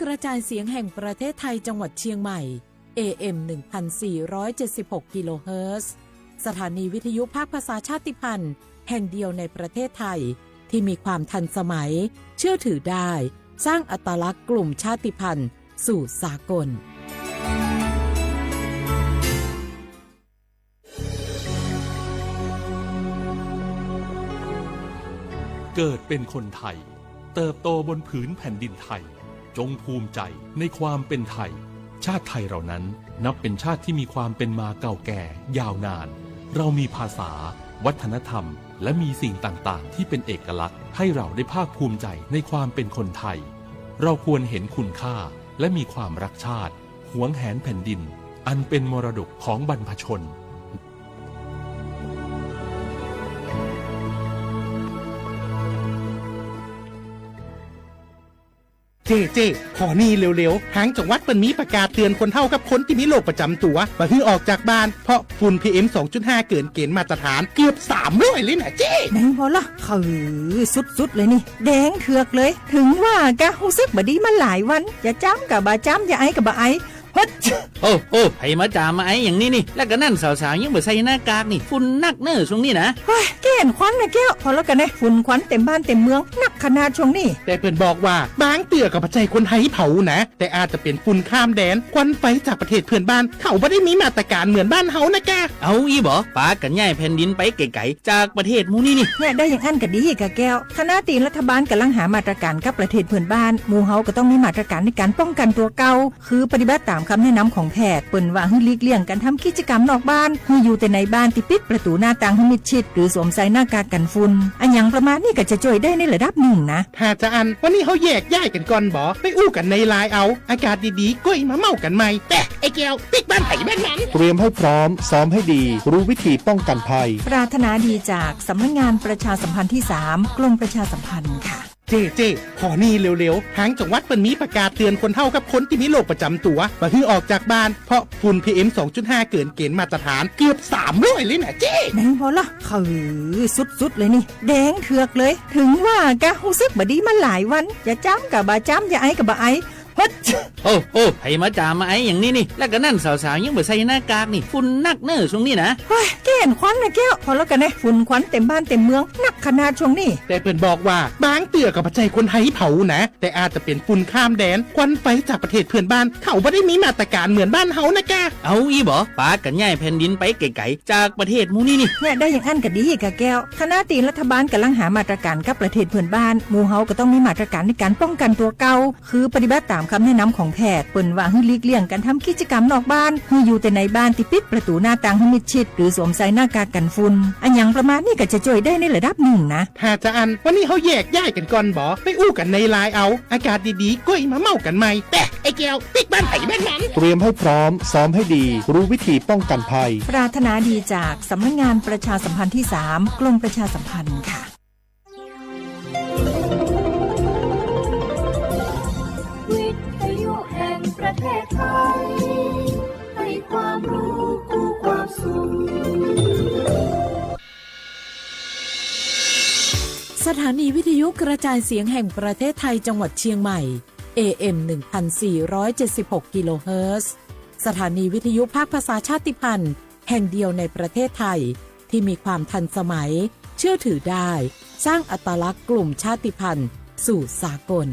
กระจายเสียงแห่งประเทศไทย จังหวัดเชียงใหม่ เอเอ็ม หนึ่งพันสี่ร้อยเจ็ดสิบหก กิโลเฮิรตซ์ สถานีวิทยุภาคภาษาชาติพันธุ์แห่งเดียวในประเทศไทย ที่มีความทันสมัย เชื่อถือได้ สร้างอัตลักษณ์กลุ่มชาติพันธุ์สู่สากล เกิดเป็นคนไทย เติบโตบนผืนแผ่นดินไทย จงภูมิใจในความเป็นไทย ชาติไทยเรานั้นนับเป็นชาติที่มีความเป็นมาเก่าแก่ยาวนาน เรามีภาษา วัฒนธรรม และมีสิ่งต่างๆ ที่เป็นเอกลักษณ์ ให้เราได้ภาคภูมิใจในความเป็นคนไทย เราควรเห็นคุณค่า และมีความรักชาติ หวงแหนแผ่นดิน อันเป็นมรดกของบรรพชน เจ้ เจ้ ขอนี่เร็วๆ ทางจังหวัดเปิ้นมีประกาศเตือนคนเฒ่ากับคนที่มีโรคประจำตัว บ่หื้อออกจากบ้าน เพราะฝุ่น พีเอ็ม สองจุดห้า เกินเกณฑ์มาตรฐานเกือบสามร้อยเลยนะเจ้ ไหนบ่ล่ะ เออ สุดๆ เลยนี่ แดงเถือกเลย ถึงว่ากะ ฮู้สึกบ่ดีมาหลายวัน จะจามกะบ่จาม จะไอก็บ่ไอ เฮ้ย โอ้โห ใผมาจ่ามาไออย่างนี้นี่ แล้วก็นั่นสาวๆ ยังบ่ใส่หน้ากากนี่ ฝุ่นนักเน่อช่วงนี้นะ เฮ้ย แก้นควันนะแก้ว พอแล้วกันนะ ฝุ่นควันเต็มบ้านเต็มเมือง นักขนาดช่วงนี้ แต่เปิ้นบอกว่า บางเตื้อก็บ่ใจ้คนไทยเผานะ แต่อาจจะเป็นฝุ่นข้ามแดน ควันไฟจากประเทศเพื่อนบ้าน เขาบ่ได้มีมาตรการเหมือนบ้านเฮานะกะ เอาอี้บ่ ปากั๋นย้ายแผ่นดินไปไก๋ๆ จากประเทศหมู่นี้นี่ เนี่ย ได้อย่างอั้นก็ดีกะแก้ว ขณะตี้รัฐบาลก่ำลังหามาตรการกับประเทศเพื่อนบ้าน หมู่เฮาก็ต้องมีมาตรการในการป้องกันตั๋วเก่า คือปฏิบัติตามคำแนะนำของแพทย์ เปิ้นว่าหื้อหลีกเลี่ยงการทำกิจกรรมนอกบ้าน หื้ออยู่แต่ในบ้านตี้ปิดประตู๋หน้าต่างหื้อมิดชิด หรือสวมใส่หน้ากากกันฝุ่น อะหยังประมาณนี้ก็จะจ้วยได้ในระดับนึ่งนะ ถ้าจะอั้น วันนี้เฮาแยกย้ายกั๋นก่อนบ่ ไปอู้กั๋นในไลน์เอา อากาศดีๆ ก้อยมาเม้ากั๋นใหม่ แต่ไอ้แก้ว ปิ๊กบ้านไผบ้านมัน เตรียมให้พร้อม ซ้อมให้ดี รู้วิธีป้องกันภัย ปรารถนาดีจากสำนักงานประชาสัมพันธ์ที่สาม กรมประชาสัมพันธ์ค่ะ เจ้ เจ้ ขอนี่เร็วๆ ทางจังหวัดเปิ้นมีประกาศเตือนคนเฒ่ากับคนตี้มีโรคประจำตั๋ว บ่หื้อออกจากบ้าน เพราะฝุ่น พีเอ็ม สองจุดห้า เกินเกณฑ์มาตรฐานเกือบสามร้อยเลยนะเจ้ ไหนบ่ล่ะ เออ สุดๆ เลยนี่ แดงเถือกเลย ถึงว่ากะ ฮู้สึกบ่ดีมาหลายวัน จะจามกะบ่จาม จะไอก็บ่ไอ เฮ้ย โอ้โห ใผมาจ่ามาไออย่างนี้นี่ แล้วก็นั่นสาวๆ ยังบ่ใส่หน้ากากนี่ ฝุ่นนักเน่อช่วงนี้นะ เฮ้ย แก้นควันนะแก้ว พอแล้วกันนะ ฝุ่นควันเต็มบ้านเต็มเมือง นักขนาดช่วงนี้ แต่เปิ้นบอกว่า บางเตื้อก็บ่ใจ้คนไทยเผานะ แต่อาจจะเป็นฝุ่นข้ามแดน ควันไฟจากประเทศเพื่อนบ้าน เขาบ่ได้มีมาตรการเหมือนบ้านเฮานะกะ เอาอี้บ่ ปากั๋นย้ายแผ่นดินไปไก๋ๆ จากประเทศหมู่นี้นี่ เนี่ย ได้อย่างอั้นก็ดีกะแก้ว ขณะตี้รัฐบาลก่ำลังหามาตรการกับประเทศเพื่อนบ้าน หมู่เฮาก็ต้องมีมาตรการในการป้องกันตั๋วเก่า คือปฏิบัติตามคำแนะนำของแพทย์ เปิ้นว่าหื้อหลีกเลี่ยงการทำกิจกรรมนอกบ้าน หื้ออยู่แต่ในบ้านตี้ปิดประตู๋หน้าต่างหื้อมิดชิด หรือสวมใส่หน้ากากกันฝุ่น อะหยังประมาณนี้ก็จะจ้วยได้ในระดับนึ่งนะ ถ้าจะอั้น วันนี้เฮาแยกย้ายกั๋นก่อนบ่ ไปอู้กั๋นในไลน์เอา อากาศดีๆ ก้อยมาเม้ากั๋นใหม่ แต่ไอ้แก้ว ปิ๊กบ้านไผบ้านมัน เตรียมให้พร้อม ซ้อมให้ดี รู้วิธีป้องกันภัย ปรารถนาดีจากสำนักงานประชาสัมพันธ์ที่สาม กรมประชาสัมพันธ์ค่ะ วิทยุแห่งประเทศไทย ให้ความรู้คู่ความสุข สถานีวิทยุกระจายเสียงแห่งประเทศไทย จังหวัดเชียงใหม่ เอเอ็ม หนึ่งพันสี่ร้อยเจ็ดสิบหก กิโลเฮิรตซ์ สถานีวิทยุภาคภาษาชาติพันธุ์แห่งเดียวในประเทศไทย ที่มีความทันสมัย เชื่อถือได้ สร้างอัตลักษณ์กลุ่มชาติพันธุ์สู่สากล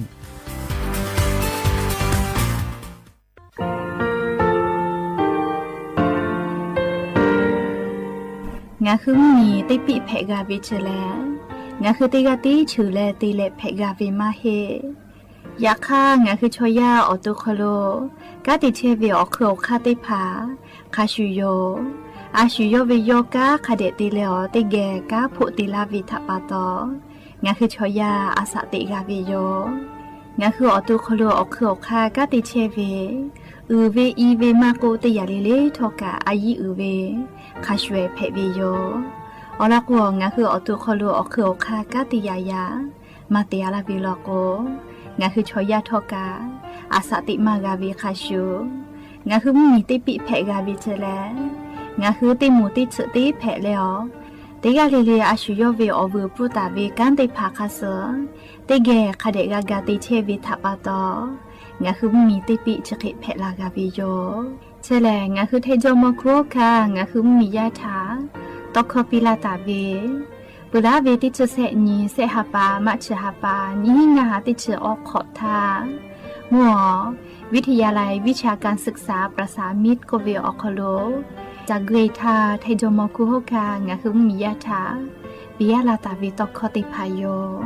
Ngaˬ hui mvuhˇ miˬ teˇ piˆ hpehꞈ g'a ve chi lehˬ, ngaˬ hui teˇ g'aˇ tiˉ cheuˬ leh te leh hpehꞈ g'a ve maˇ heˆ. Yaꞈ hk'aˇ, ngaˬ hui chaw yaˇ awˬ to hk'aw lo kanˉ te chehˇ ve awˬ hk'eun awˬ hk'aˇ teˇ hpaˍ hk'a shuˍ yoˬ. A shu yawˇ ve yawˇ kanˉ hk'a dehꞈ te leh awˬ teˇ geh kanˉ hpoˆ te laˇ ve htaꞈ pa taw, ngaˬ hui chaw yaˇ a shaꞈ teꞈ g'a ve yoˬ. Ngaˬ hui awˬ to hk'aw lo awˬ hk'eun awˬ hk'aˇ kanˉ te chehˇ ve, uiˍ ve i ve maˇ k'oˆ, teˇ yanˇ le le htawˇ kaꞈ a yiˉ uiˍ ve hk'a shuˍ ehˍ hpehꞈ ve yoˬ. Awˬ lawn k'o, ngaˬ hui awˬ to hk'aw lo awˬ hk'eun awˬ hk'aˇ kanˉ te yaꞈ yaꞈ maˇ te a laˇ ve law k'o, ngaˬ hui chaw yaˇ htawˇ kaꞈ a shaꞈ teꞈ maˇ g'a ve hk'a shuˍ, ngaˬ hui mvuhˇ miˬ teˇ piˆ hpehꞈ g'a ve chi lehˬ, ngaˬ hui teˇ moˍ teˇ tsuhꞈ teˇ hpehꞈ leh awˬ, teˇ g'aˇ le le a shu yawˇ ve awˬ vuiˬ pfuhˇ taˍ ve kanˉ teˇ hpaˍ hk'a suh teˇ geh hk'a dehꞈ g'a ga te chehˇ ve htaꞈ pa taw, ngaˬ hui mvuhˇmiˬ teˇ piˆ chi hk'e hpehꞈ la g'a ve yoˬ. Chi lehˬ, ngaˬ hui Htaiˇ jawˇmawˇ hkunˉ hawˉ hkanˇ ngaˬ hui mvuhˇmiˬ yaˇ htaꞈ tawˇ hkawˇ piˇ laˇ taˍ ve, peuˬ laˉ ve teˇ chi sehˆ nyi sehˆ ha pa maˇ chi ha pa nyiˇ hinˉ ngaˇ ha teˇ chi awˇ hk'awꞈ htaˇ, mvuhˇ awˬ วิทยาลัยวิชาการศึกษาประสามิตร k'oˆ ve awˬ hk'aw lo, caˬ gui htaˇ Htaiˇ jawˇmawˇ hkunˉ hawˉ hkanˇ ngaˬ hui mvuhˇmiˬ yaˇ htaꞈ piˇ laˇ taˍ ve tawˇ hkawˇ teˇ hpaˍ yoˬ.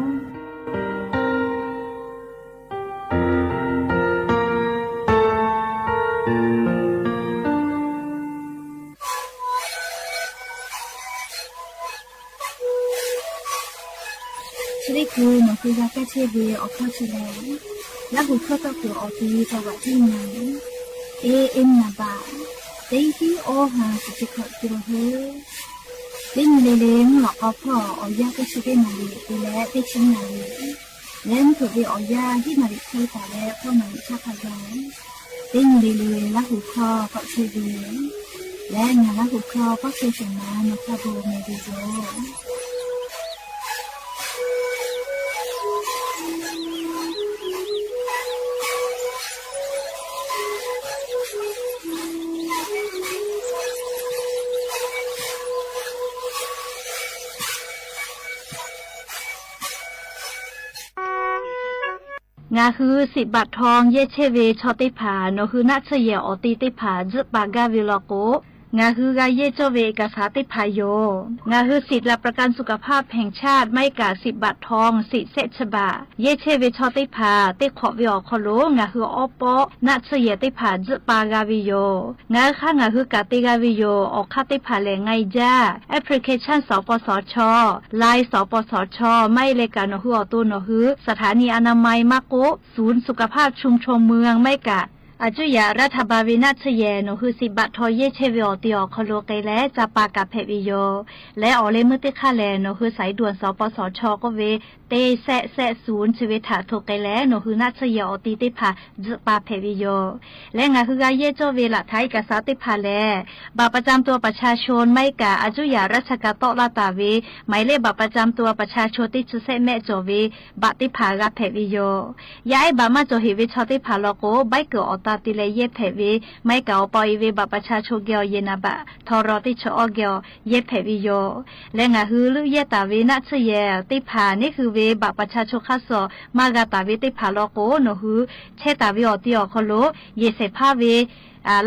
Chi teˇ hkui nawˬ hui g'a kaˇ chehˇ ve awˬ hkawˇ chi lehˬ, Laˇ huˍ hkawˇ tawˆ kuiˬ awˬ ti taw vaꞈ tiˉ nyi, eˇ eˇ naˍ baꞈ, teˇ hiˉ awˇ ha shiˍ chi hkawꞈ te la heˆ. Teˇ nyi le le mvuhˇ lawꞈ k'aw hpawˇ awˬ yanˇ teˇ chi teˇ naˍ riˍ te leh teˇ chi naˍ riˍ leh mvuhˇ htoꞈ ve awˬ yanˇ hiˉ naˍ riˍ hk'e taˍ leh hpawˇ naˍ riˍ chaˇ hk'a gaˬ, teˇ nyi le le Laˇ huˍ hkawˇ tawˆ chehˇ ve leh ngaˬ Laˇ huˍ hkawˇ pawˆ chehˇ sheˍ ma nawˬ hk'a bon meh ve yoˬ. Ngaˬ hui siꞈ baꞈ htaw yehˇ chehˇ ve chaw teˇ hpaˍ nawˬ hui naˆ tsuhˇ yehˬ awˬ te teˇ hpaˍ tzuhˆ pa gaˇ ve law k'o, ngaˬ hui g'a yehˇ cawˇ ve เอกสาร teˇ hpaˍ yoˬ. Ngaˬ hui สิทธิ์หลักประกันสุขภาพแห่งชาติ maˇ heˆ kaꞈ siꞈ baꞈ htaw siꞈ sehˆ chi baꞈ yehˇ chehˇ ve chaw teˇ hpaˍ teˇ hk'awꞈ ve awˬ hk'aw lo ngaˬ hui awˉ pawˆ naˆ tsuhˇ yehˬ teˇ hpaˍ tzuhˆ pa g'a ve yoˬ. Ngaˬ hui hk'aˇ ngaˬ hui kaꞈ te g'a ve yoˬ. Awˬ hk'aˇ teˇ hpaˍ lehˬ, ไงจ้า application สปสช Line สปสช maˇ heˆ leh kaꞈ nawˬ hui awˬ to nawˬ hui สถานีอนามัย maˇ k'oˆ ศูนย์สุขภาพชุมชนเมือง maˇ heˆ kaꞈ อายุ รัฐบาล ve naˆ tsuhˇ yehˬ nawˬ hui siꞈ baꞈ htaw yehˇ chehˇ ve awˬ te awˬ hk'aw lo k'ai leh ca pa kaꞈ hpehꞈ ve yoˬ. Leh awˬ leh meuˇ teˇ hk'aˇ lehˬ nawˬ hui สายด่วน สปสช k'oˆ ve teˇ sehˆ sehˆ ศูนย์ chi ve htaꞈ hto k'ai leh nawˬ hui naˆ tsuhˇ yehˬ awˬ te teˇ hpaˍ tzuhˆ pa hpehꞈ ve yoˬ. Leh ngaˬ hui g'a yehˇ cawˇ ve หลักฐานเอกสาร teˇ hpaˍ lehˬ, บัตรประจำตัวประชาชน maˇ heˆ kaꞈ อายุ ราชการ tawˆ laˇ taˍ ve หมายเลขบัตรประจำตัวประชาชน teˇ chi sehˆ mehˆ cawˬ ve บัตร teˇ hpaˍ g'a hpehꞈ ve yoˬ. Yaˇ ehˉ บัตร maˇ cawˬ heꞈ ve chaw teˇ hpaˍ law k'o, ใบเกิด awˬ ta te leh yehˇ hpehꞈ ve, maˇ heˆ kaꞈ awˬ pa awˬ e ve บัตรประชาชน geh awˬ yehˬ naˍ baꞈ htaw raw teˇ chi awˇ geh awˬ yehˇ hpehꞈ ve yoˬ. Leh ngaˬ hui leuˆ yehˇ taˍ ve naˆ tsuhˇ yehˬ teˇ hpaˍ neˉ hui ve บัตรประชาชน hk'aˇ suh maˇ g'a taˍ ve teˇ hpaˍ law k'o, nawˬ hui chehˇ taˍ ve awˬ te awˬ hk'aw lo yehˬ shehˍ hpaˇ ve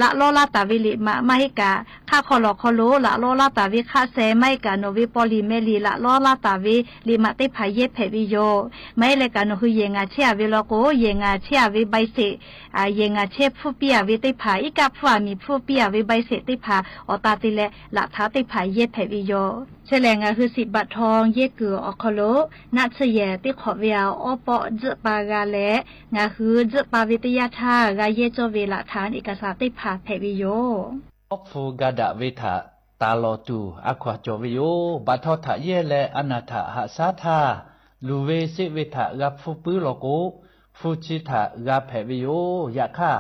laꞈ lawˉ laˇ taˍ ve liꞈ maꞈ maˇ heˆ kaꞈ, hk'aˆ hk'aw lawˬ hk'aw lo laꞈ lawˉ laˇ taˍ ve hk'aˆ sheh maˇ heˆ kaꞈ nawˬ ve paw liꞈ meh liꞈ laꞈ lawˉ laˇ taˍ ve liꞈ maꞈ teˇ hpaˍ yehˇ hpehꞈ ve yoˬ. Maˇ heˆ leh kaꞈ nawˬ hui yehˬ ngaˬ chehˇ a ve law k'o, yehˬ ngaˬ chehˇ a ve ใบเสร็จ, yehˬ ngaˬ chehˇ hpfuhˇ piˇ a ve teˇ hpaˍ, iˉ kaˆ hpfuhˇ a miˬ hpfuhˇ piˇ a ve ใบเสร็จ teˇ hpaˍ awˬ ta te leh laꞈ htaꞈ teˇ hpaˍ yehˇ hpehꞈ ve yoˬ. Chi lehˬ ngaˬ hui siꞈ baꞈ htaw yehˇ kuiˬ awˬ hk'aw lo naˆ tsuhˇ yehˬ teˇ hk'awꞈ ve awˉ pawˆ tzuhˆ pa g'a leh, ngaˬ hui tzuhˆ pa ve teˇ yanˇ htaˇ g'a yehˇ cawˇ ve หลักฐานเอกสาร teˇ hpaˍ hpehꞈ ve yoˬ. Awˉ hpu ga daꞈ ve htaꞈ taˍ lawˬ tuˬ a hkaw aˬ cawˬ ve yoˬ. Baꞈ htaw htaꞈ yehˇ leh a naˬ htaꞈ haꞈ shaˉ htaˇ, luˬ ve sheˆ ve htaꞈ g'a hpfuhˇ puiˉ law k'o, hpu chi htaꞈ g'a hpehꞈ ve yoˬ. Yaꞈ hk'aˇ,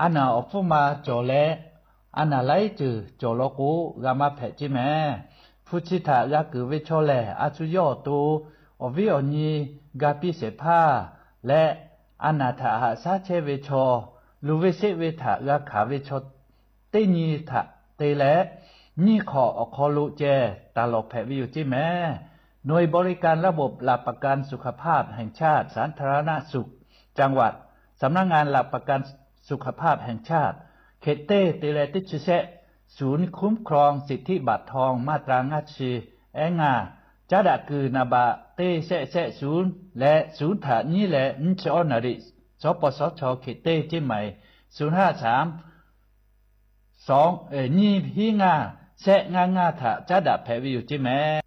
a naˬ awˬ hpfuhˇ ma cawˬ leh a naˬ laiˉ ceuˬ cawˬ law k'o, g'a maˇ hpehꞈ ceˇ mehˍ. Hpu chi htaꞈ g'a keunˍ ve chaw lehˬ, a shu yawˇ awˬ to awˬ viˉ awˬ nyi ga piˇ shehˍ hpaˇ leh, a naˬ htaꞈ haꞈ shaˉ chehˇ ve chaw, luˬ ve sheˆ ve htaꞈ g'a hkanˍ ve chaw teˇ nyi htaꞈ te leh, nyiˇ hk'awꞈ awˬ hk'aw lo ceh taˍ lawˬ hpehꞈ ve yoˬ ceˇ mehˍ. หน่วยบริการระบบหลักประกันสุขภาพแห่งชาติ สาธารณสุขจังหวัด สำนักงานหลักประกันสุขภาพแห่งชาติ hk'e teˇ te leh teˇ chi shehˆ ศูนย์คุ้มครองสิทธิบัตรทองมาตรา ngaˇ chi ehˉ ngaˇ, caˉ daꞈ kuiˬ naˍ baꞈ teˇ shehˆ shehˆ ศูนย์ leh ศูนย์ htaꞈ nyiˉ leh nyiˇ chi awˇ naˍ riˍ สปสช hk'e teˇ ceˇ mehˍ, ศูนย์ห้าสาม สอง nyiˇ hiˉ ngaˇ shehˆ ngaˇ ngaˇ htaꞈ caˉ daꞈ hpehꞈ ve yoˬ ceˇ mehˍ.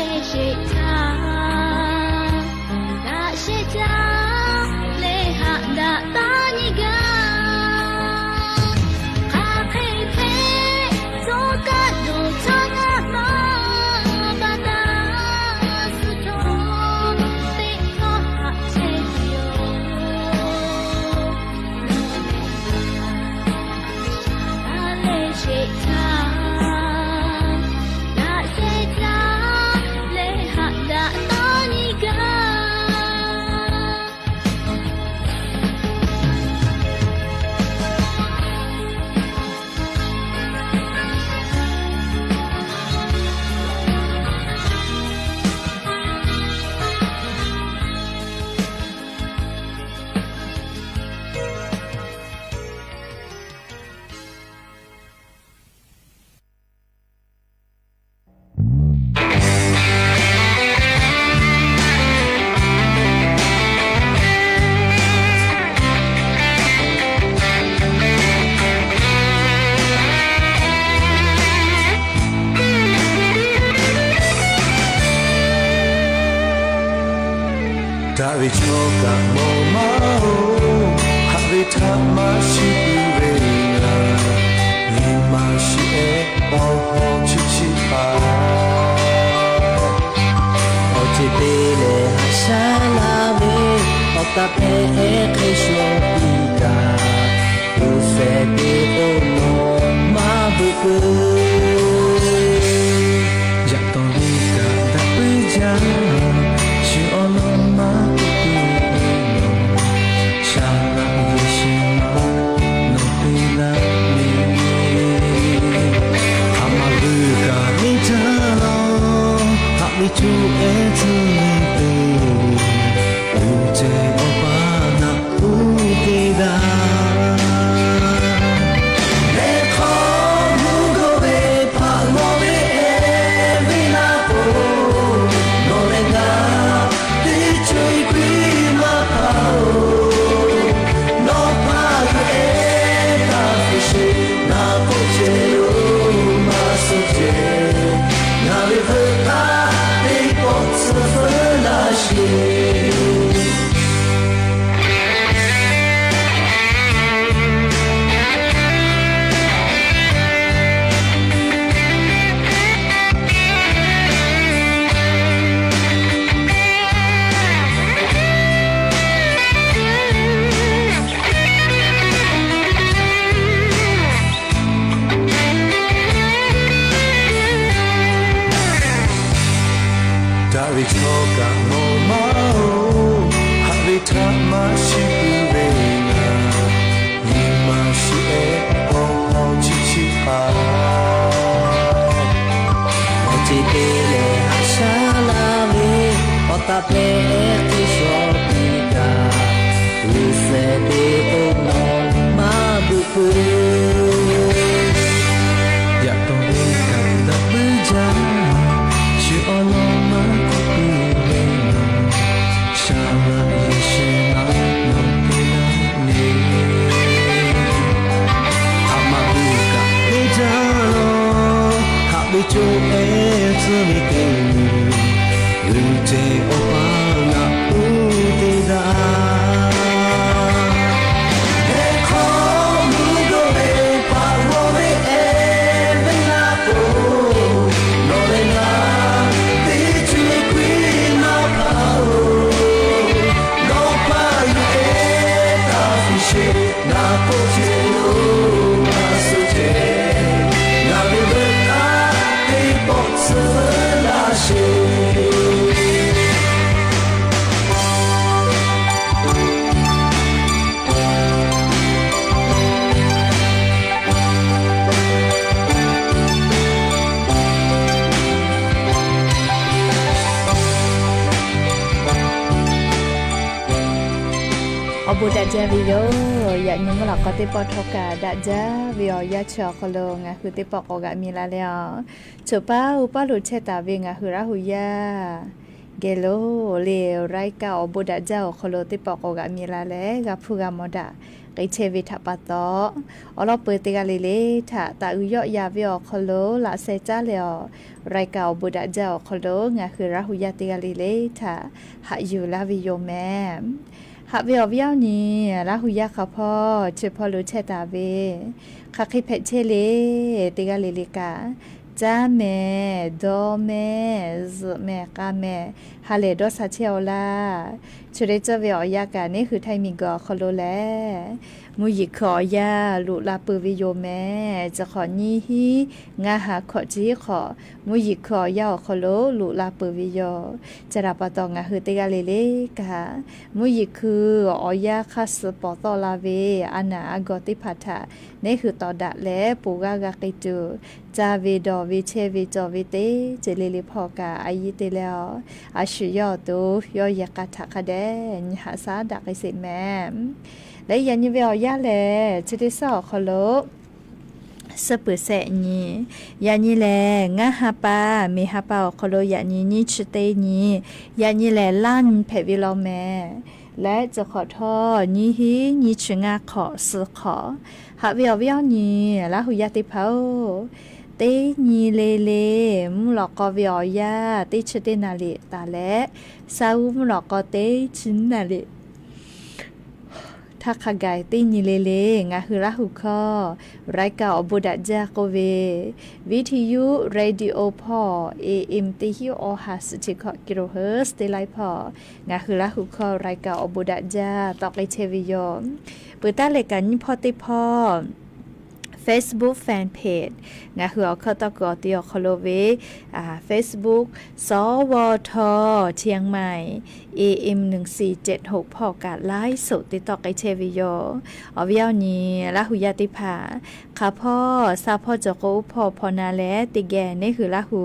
Sheˍ htaˇ, daꞈ sheˍ htaˇ, leh haꞈ daꞈ taˇ nyi gaˇ. Hk'aˬ hk'e hpehꞈ, tawˇ kaˆ dawˬ htaˇ ngaˇ ma ba taˇ suh htawˇ, teˇ hkawˇ haꞈ chehˇ ve yoˬ. Daꞈ leh sheˍ htaˇ, daꞈ sheˍ htaˇ, leh haꞈ daꞈ taˇ nyi gaˇ. Daꞈ ve chaw kaꞈ mawˬ maˇ-oˬ, haꞈ ve htaꞈ maˇ shuˍ puiˉ ve, nyi ma shiˍ-ehˉ awˬ hawˉ chi chi hpaˍ. Awˬ ceuˬ te leh haꞈ shaˉ laˇ ve, awˬ taˍ hpehꞈ hk'e shuˍ piˇ kaꞈ, uˉ sehˍ te k'o nawˬ maˇ beuꞈ peuˬ. Yaꞈ taw ve kaꞈ daꞈ puiˉ jaˇ, shu awˬ lawn maˇ k'oˆ tuˬ ve nawˬ, shaˍ laꞈ Yeˍsuˆ nawˬ te laˇ ve. Haꞈ maˍ g'uiˬ kaꞈ neˇ jaˇ lawˬ, haꞈ ve co ehˉ tcuh ve te, uˉ ceh awˬ paˇ naꞈ uˉ te daꞈ. Leh hk'aw mvuhˇ g'awˇ ve hpaꞈ lawˬ ve ehˉ ve laˇ k'o, nawˬ leh ngaˬ teˇ co-e kuiˬ maˇ hpaˇ-oˬ. Nawˬ hpaˇ yuˬ ehˉ taˇ hpehꞈ sheˍ, naˬ k'oˆ ceh lo maˇ suh ceh, ngaˬ ve veuꞈ taˇ teˇ pawˆ tcuh feuˉ laˇ sheˍ. Daꞈ ve chaw kaꞈ mawˬ maˇ-oˬ, haꞈ ve htaꞈ maˇ shuˍ puiˉ ve, nyi ma shiˍ-ehˉ awˬ hawˉ chi chi hpaˍ. Awˬ ceuˬ te leh haꞈ shaˉ laˇ ve, awˬ taˍ hpehꞈ hk'e shuˍ piˇ kaꞈ, uˉ sehˍ te k'o nawˬ maˇ beuꞈ peuˬ. Yaꞈ taw ve kaꞈ daꞈ puiˉ jaˇ, shu awˬ lawn maˇ k'oˆ tuˬ ve nawˬ, shaˍ laꞈ Yeˍsuˆ nawˬ te laˇ ve. Haꞈ maˍ g'uiˬ kaꞈ neˇ jaˇ lawˬ, haꞈ ve co ehˉ tcuh ve te, uˉ ceh awˬ paˇ naꞈ uˉ te daꞈ. Hk'aw mvuhˇ g'awˇ ve hpaꞈ lawˬ ve ehˉ ve laˇ k'o, nawˬ leh ngaˬ teˇ co-e kuiˬ maˇ hpaˇ-oˬ. Nawˬ hpaˇ yuˬ ehˉ taˇ hpehꞈ sheˍ, naˬ k'oˆ ceh lo maˇ suh ceh, ngaˬ ve veuꞈ taˇ teˇ pawˆ tcuh feuˉ laˇ sheˍ. Awˬ bon daꞈ jaˇ ve yoˬ. Yaꞈ nyi mvuhˇ lawꞈ k'aw teˇ pawˆ htawˇ kaꞈ daꞈ jaˇ ve awˬ yanˇ chi awˬ hk'aw lo ngaˬ hui teˇ pawˆ k'awꞈ g'aꞈ mi la leh a, choˬ paˉ uˉ paˉ lo chehˇ taˍ ve ngaˬ hui Laˇ huˍ yaˇ geh lo le, รายการ awˬ bon daꞈ jaˇ awˬ hk'aw lo teˇ pawˆ k'awꞈ g'aꞈ mi la leh g'a hpuˇ g'a mawˬ daꞈ k'ai chehˇ ve htaꞈ pa taw, awˬ lawn peuˬ teˇ g'aˇ le le htaꞈ taˍ uiˍ yawˆ yan ve awˬ hk'aw lo laꞈ sheh caˉ leh awˬ, รายการ awˬ bon daꞈ jaˇ awˬ hk'aw lo ngaˬ hui Laˇ hu yaˇ teˇ g'aˇ le le htaꞈ haꞈ yuˬ laˇ ve yoˬ mehˍ. Haꞈ ve awˬ viˉ awˬ nyi, Laˇ hu yaˇ hk'a hpawˇ chi hpawˇ lo chehˇ taˍ ve, hk'aˬ hk'e hpehꞈ chehˇ le, teˇ g'aˇ le le kaꞈ, caˇ mehˍ, dawˇ mehˍ, zuhꞈ mehˍ, k'a mehˍ, ha lehˬ dawˇ sha chehˇ-aw laˇ. Chi hk'e cawˇ ve awˬ yanˇ kaꞈ neˇ hui Htaiˇ miˬguiˬ awˬ hk'aw lo lehˬ, mvuhˇ yeˬ hkui awˬ yanˇ loꞈ la peuˬ ve yoˬ mehˍ. Chi hk'awꞈ nyiˇ hinˉ ngaˇ ha hkawꞈ chi hk'awꞈ, mvuhˇ yeˬ hkui awˬ yanˇ awˬ hk'aw lo loꞈ la peuˬ ve yoˬ. Chi htaꞈ pa taw ngaˬ hui teˇ g'aˇ le le kaꞈ, mvuhˇ yeˬ hkui awˬ yanˇ hk'aˇ suh pawˍ tawˆ la ve a naˍ a gawˬ teˇ hpaˍ htaꞈ neˇ hui tawˍ daꞈ leh ponˬ g'aˇ g'a k'ai tuˬ, caˇ ve dawˬ ve chehˇ ve cawˬ ve teˇ ceuˬ le le hpawˇ kaꞈ a yiˇ te leh-aˬ, a shu yawˇ awˬ to yawˇ yehˬ k'a htaꞈ hk'a dehꞈ nyi haꞈ shaˉ daꞈ k'ai sheˍ mehˍ. Leh yaꞈ nyi ve awˬ yanˇ lehˬ, chi teˇ suhˉ awˬ hk'aw lo suhˉ peuˬ shehˆ nyi, yaꞈ nyi lehˬ ngaˇ ha pa, miˬ ha pa awˬ hk'aw lo yaꞈ nyi nyiˇ chi teˇ nyi, yaꞈ nyi lehˬ laˇ nyi hpehꞈ ve law mehˍ. Leh chi hk'awꞈ htawˇ nyiˇ hinˉ nyiˇ chi ngaˇ hk'awꞈ suh hk'awꞈ, haꞈ ve awˬ viˉ awˬ nyi Laˇ hu yaˇ teˇ hpaˍ-oˬ, teˇ nyi le le mvuhˇ lawꞈ k'aw ve awˬ yanˇ teˇ chi teˇ naˍ riˍ taˍ leh, saˍ uˉ mvuhˇ lawꞈ k'aw teˇ chi naˍ riˍ htaˇ hk'a gaˬ teˇ nyi le le ngaˬ hui Laˇ hu hkawˇ รายการ awˬ bon daꞈ jaˇ k'oˆ ve, วิทยุ radio hpawˇ AM teˇ hinˉ awˬ ha suhˍ chi hkawꞈ kilohertz teˇ laiˉ hpawˇ ngaˬ hui Laˇ hu hkawˇ รายการ awˬ bon daꞈ jaˇ tawˆ k'ai chehˇ ve yoˬ. Peuˬ taˉ leh kaꞈ nyiˇ hpawˇ teˇ hpawˇ Facebook fan page, ngaˬ hui awˬ hkawˇ tawˇ kuiˬ awˬ ti awˬ hk'aw lo ve Facebook สวท เชียงใหม่ AM หนึ่งสี่เจ็ดหก hpawˇ kaꞈ ไลฟ์สด te tawˆ k'ai chehˇ ve yoˬ. Awˬ viˉ awˬ nyi Laˇ hu yaˇ teˇ hpaˍ, hk'aˬ hpawˇ sha hpawˇ cawˬ k'o, oˇ hpawˇ hpaw na leh teˇ geh neˇ hui Laˇ hu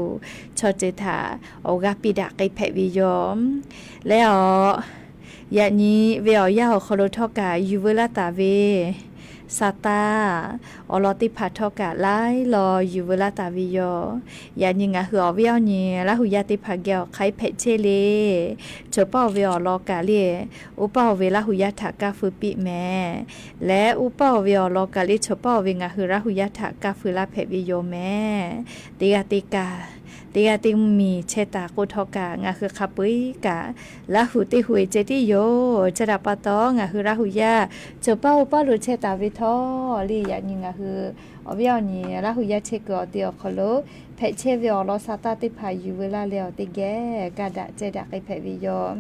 chaw ceuˬ htaꞈ awˬ g'aˇ piˇ daꞈ k'ai hpehꞈ ve yoˬ. Leh awˬ, yaꞈ nyi ve awˬ yanˇ awˬ hk'aw lo htawˇ kaꞈ yuˬ veu laˇ taˍ ve sa taˇ awˬ lawn teˇ hpaˍ htawˇ kaꞈ laiˉ law yuˬ veu laˇ taˍ ve yoˬ. Yaꞈ nyi ngaˬ hui awˬ viˉ awˬ nyi Laˇ hu yaˇ teˇ hpaˍ geh awˬ hk'aiˉ hpehꞈ chehˇ le, chawˬ paˇ-oˬ ve awˬ lawn kaꞈ le, oˇ paˇ-oˬ ve Laˇ hu yaˇ htaꞈ kaˇ feu piˇ mehˍ. Leh oˇ paˇ-oˬ ve awˬ lawn kaꞈ le, chawˬ paˇ-oˬ ve ngaˬ hui Laˇ hu yaˇ htaꞈ kaˇ feu laˇ hpehꞈ ve yoˬ mehˍ. Teˇ g'aˇ teˇ kaꞈ, teˇ g'aˇ teˇ miˬ chehˇ taˍ k'o htawˇ kaꞈ, ngaˬ hui hk'a peu eˬ kaꞈ Laˇ hu teˇ hui-e ceh tiˉ yoˬ. Chi htaꞈ pa taw ngaˬ hui Laˇ hu yaˇ chawˬ paˇ oˇ paˇ lo chehˇ taˍ ve htawˇ le, yaꞈ nyi ngaˬ hui awˬ viˉ awˬ nyi Laˇ hu yaˇ chehˇ kuiˬ awˬ ti awˬ hk'aw lo hpehꞈ chehˇ ve awˬ lawn sa taˇ teˇ hpaˍ yuˬ veu laˇ leh awˬ teˇ geh kaˇ daꞈ ceh daꞈ k'ai hpehꞈ ve yoˬ.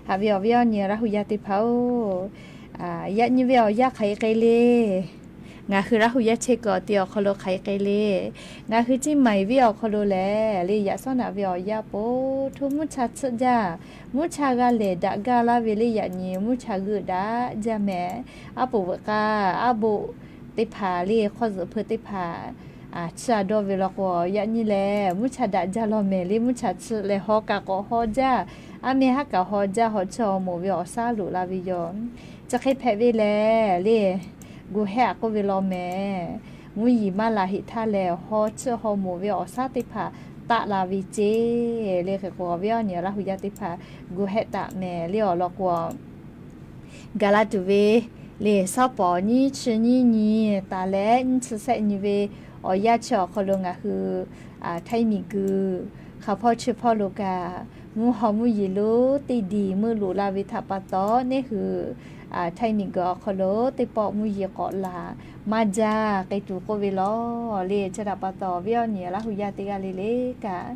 Haꞈ ve awˬ viˉ awˬ nyi Laˇ hu yaˇ teˇ hpaˍ-oˬ, yaꞈ nyi ve awˬ yanˇ hk'aˬ hk'e k'ai le, ngaˬ hui Laˇ hu yaˇ chehˇ kuiˬ awˬ ti awˬ hk'aw lo hk'aˬ hk'e k'ai le, ngaˬ hui Ciˇ Maiˍ venˇ awˬ hk'aw lo lehˬ le, yaꞈ shawˉ naꞈ ve awˬ yanˇ po hto mvuhˇ cha tsuhˆ jaˇ, mvuhˇ cha g'a lehˬ daꞈ gaˇ laˇ ve le, yaꞈ nyi mvuhˇ cha g'euˆ daꞈ jaˇ mehˍ. Aˉ poꞈ veuꞈ k'aˇ aˉ boˆ teˇ hpaˍ le, hk'awˇ zuhꞈ hpeu teˇ hpaˍ chiˇ a dawˇ ve law k'o, yaꞈ nyi lehˬ mvuhˇ cha daꞈ jaˇ law mehˍ le, mvuhˇ cha tsuhˆ leh haw kaꞈ k'awꞈ haw jaˇ, aˉ meh haˉ kaꞈ haw jaˇ, haw chiˇ haw moˍ ve awˬ shaˉ loꞈ la ve yoˬ. Chi hk'e hpehꞈ ve lehˬ le, gu hehˆ a k'oˆ ve law mehˍ. Mvuhˇ yeˬ maˇ la heꞈ htaˇ lehˬ, haw chiˇ haw moˍ ve awˬ shaˉ teˇ hpaˍ taˆ la ve ceˇ le. Hk'e k'o awˬ viˉ awˬ nyi Laˇ hu yaˇ teˇ hpaˍ gu hehˆ taˍ mehˍ le awˬ lawn k'o, gaˬ la tuˬ ve le, shawˉ pawˍ nyiˇ chi nyiˇ nyi taˍ leh nyiˇ chi shehˆ nyi ve awˬ yanˇ chi awˬ hk'aw lo ngaˬ hui Htaiˇ miˬguiˬ hk'aˬ hpawˇ chi hpawˇ lo kaꞈ, mvuhˇ haw mvuhˇ yeˬ lonˉ teˇ diˬ meuˇ loꞈ la ve htaꞈ pa taw, neˇ hui Htaiˇ miˬguiˬ awˬ hk'aw lo teˇ pawˆ mvuhˇ yeˬ k'awꞈ laˬ maˇ jaˇ k'ai tuˬ k'oˆ ve law le. Chi htaꞈ pa taw awˬ viˉ awˬ nyi Laˇ hu yaˇ teˇ g'aˇ le le kaꞈ,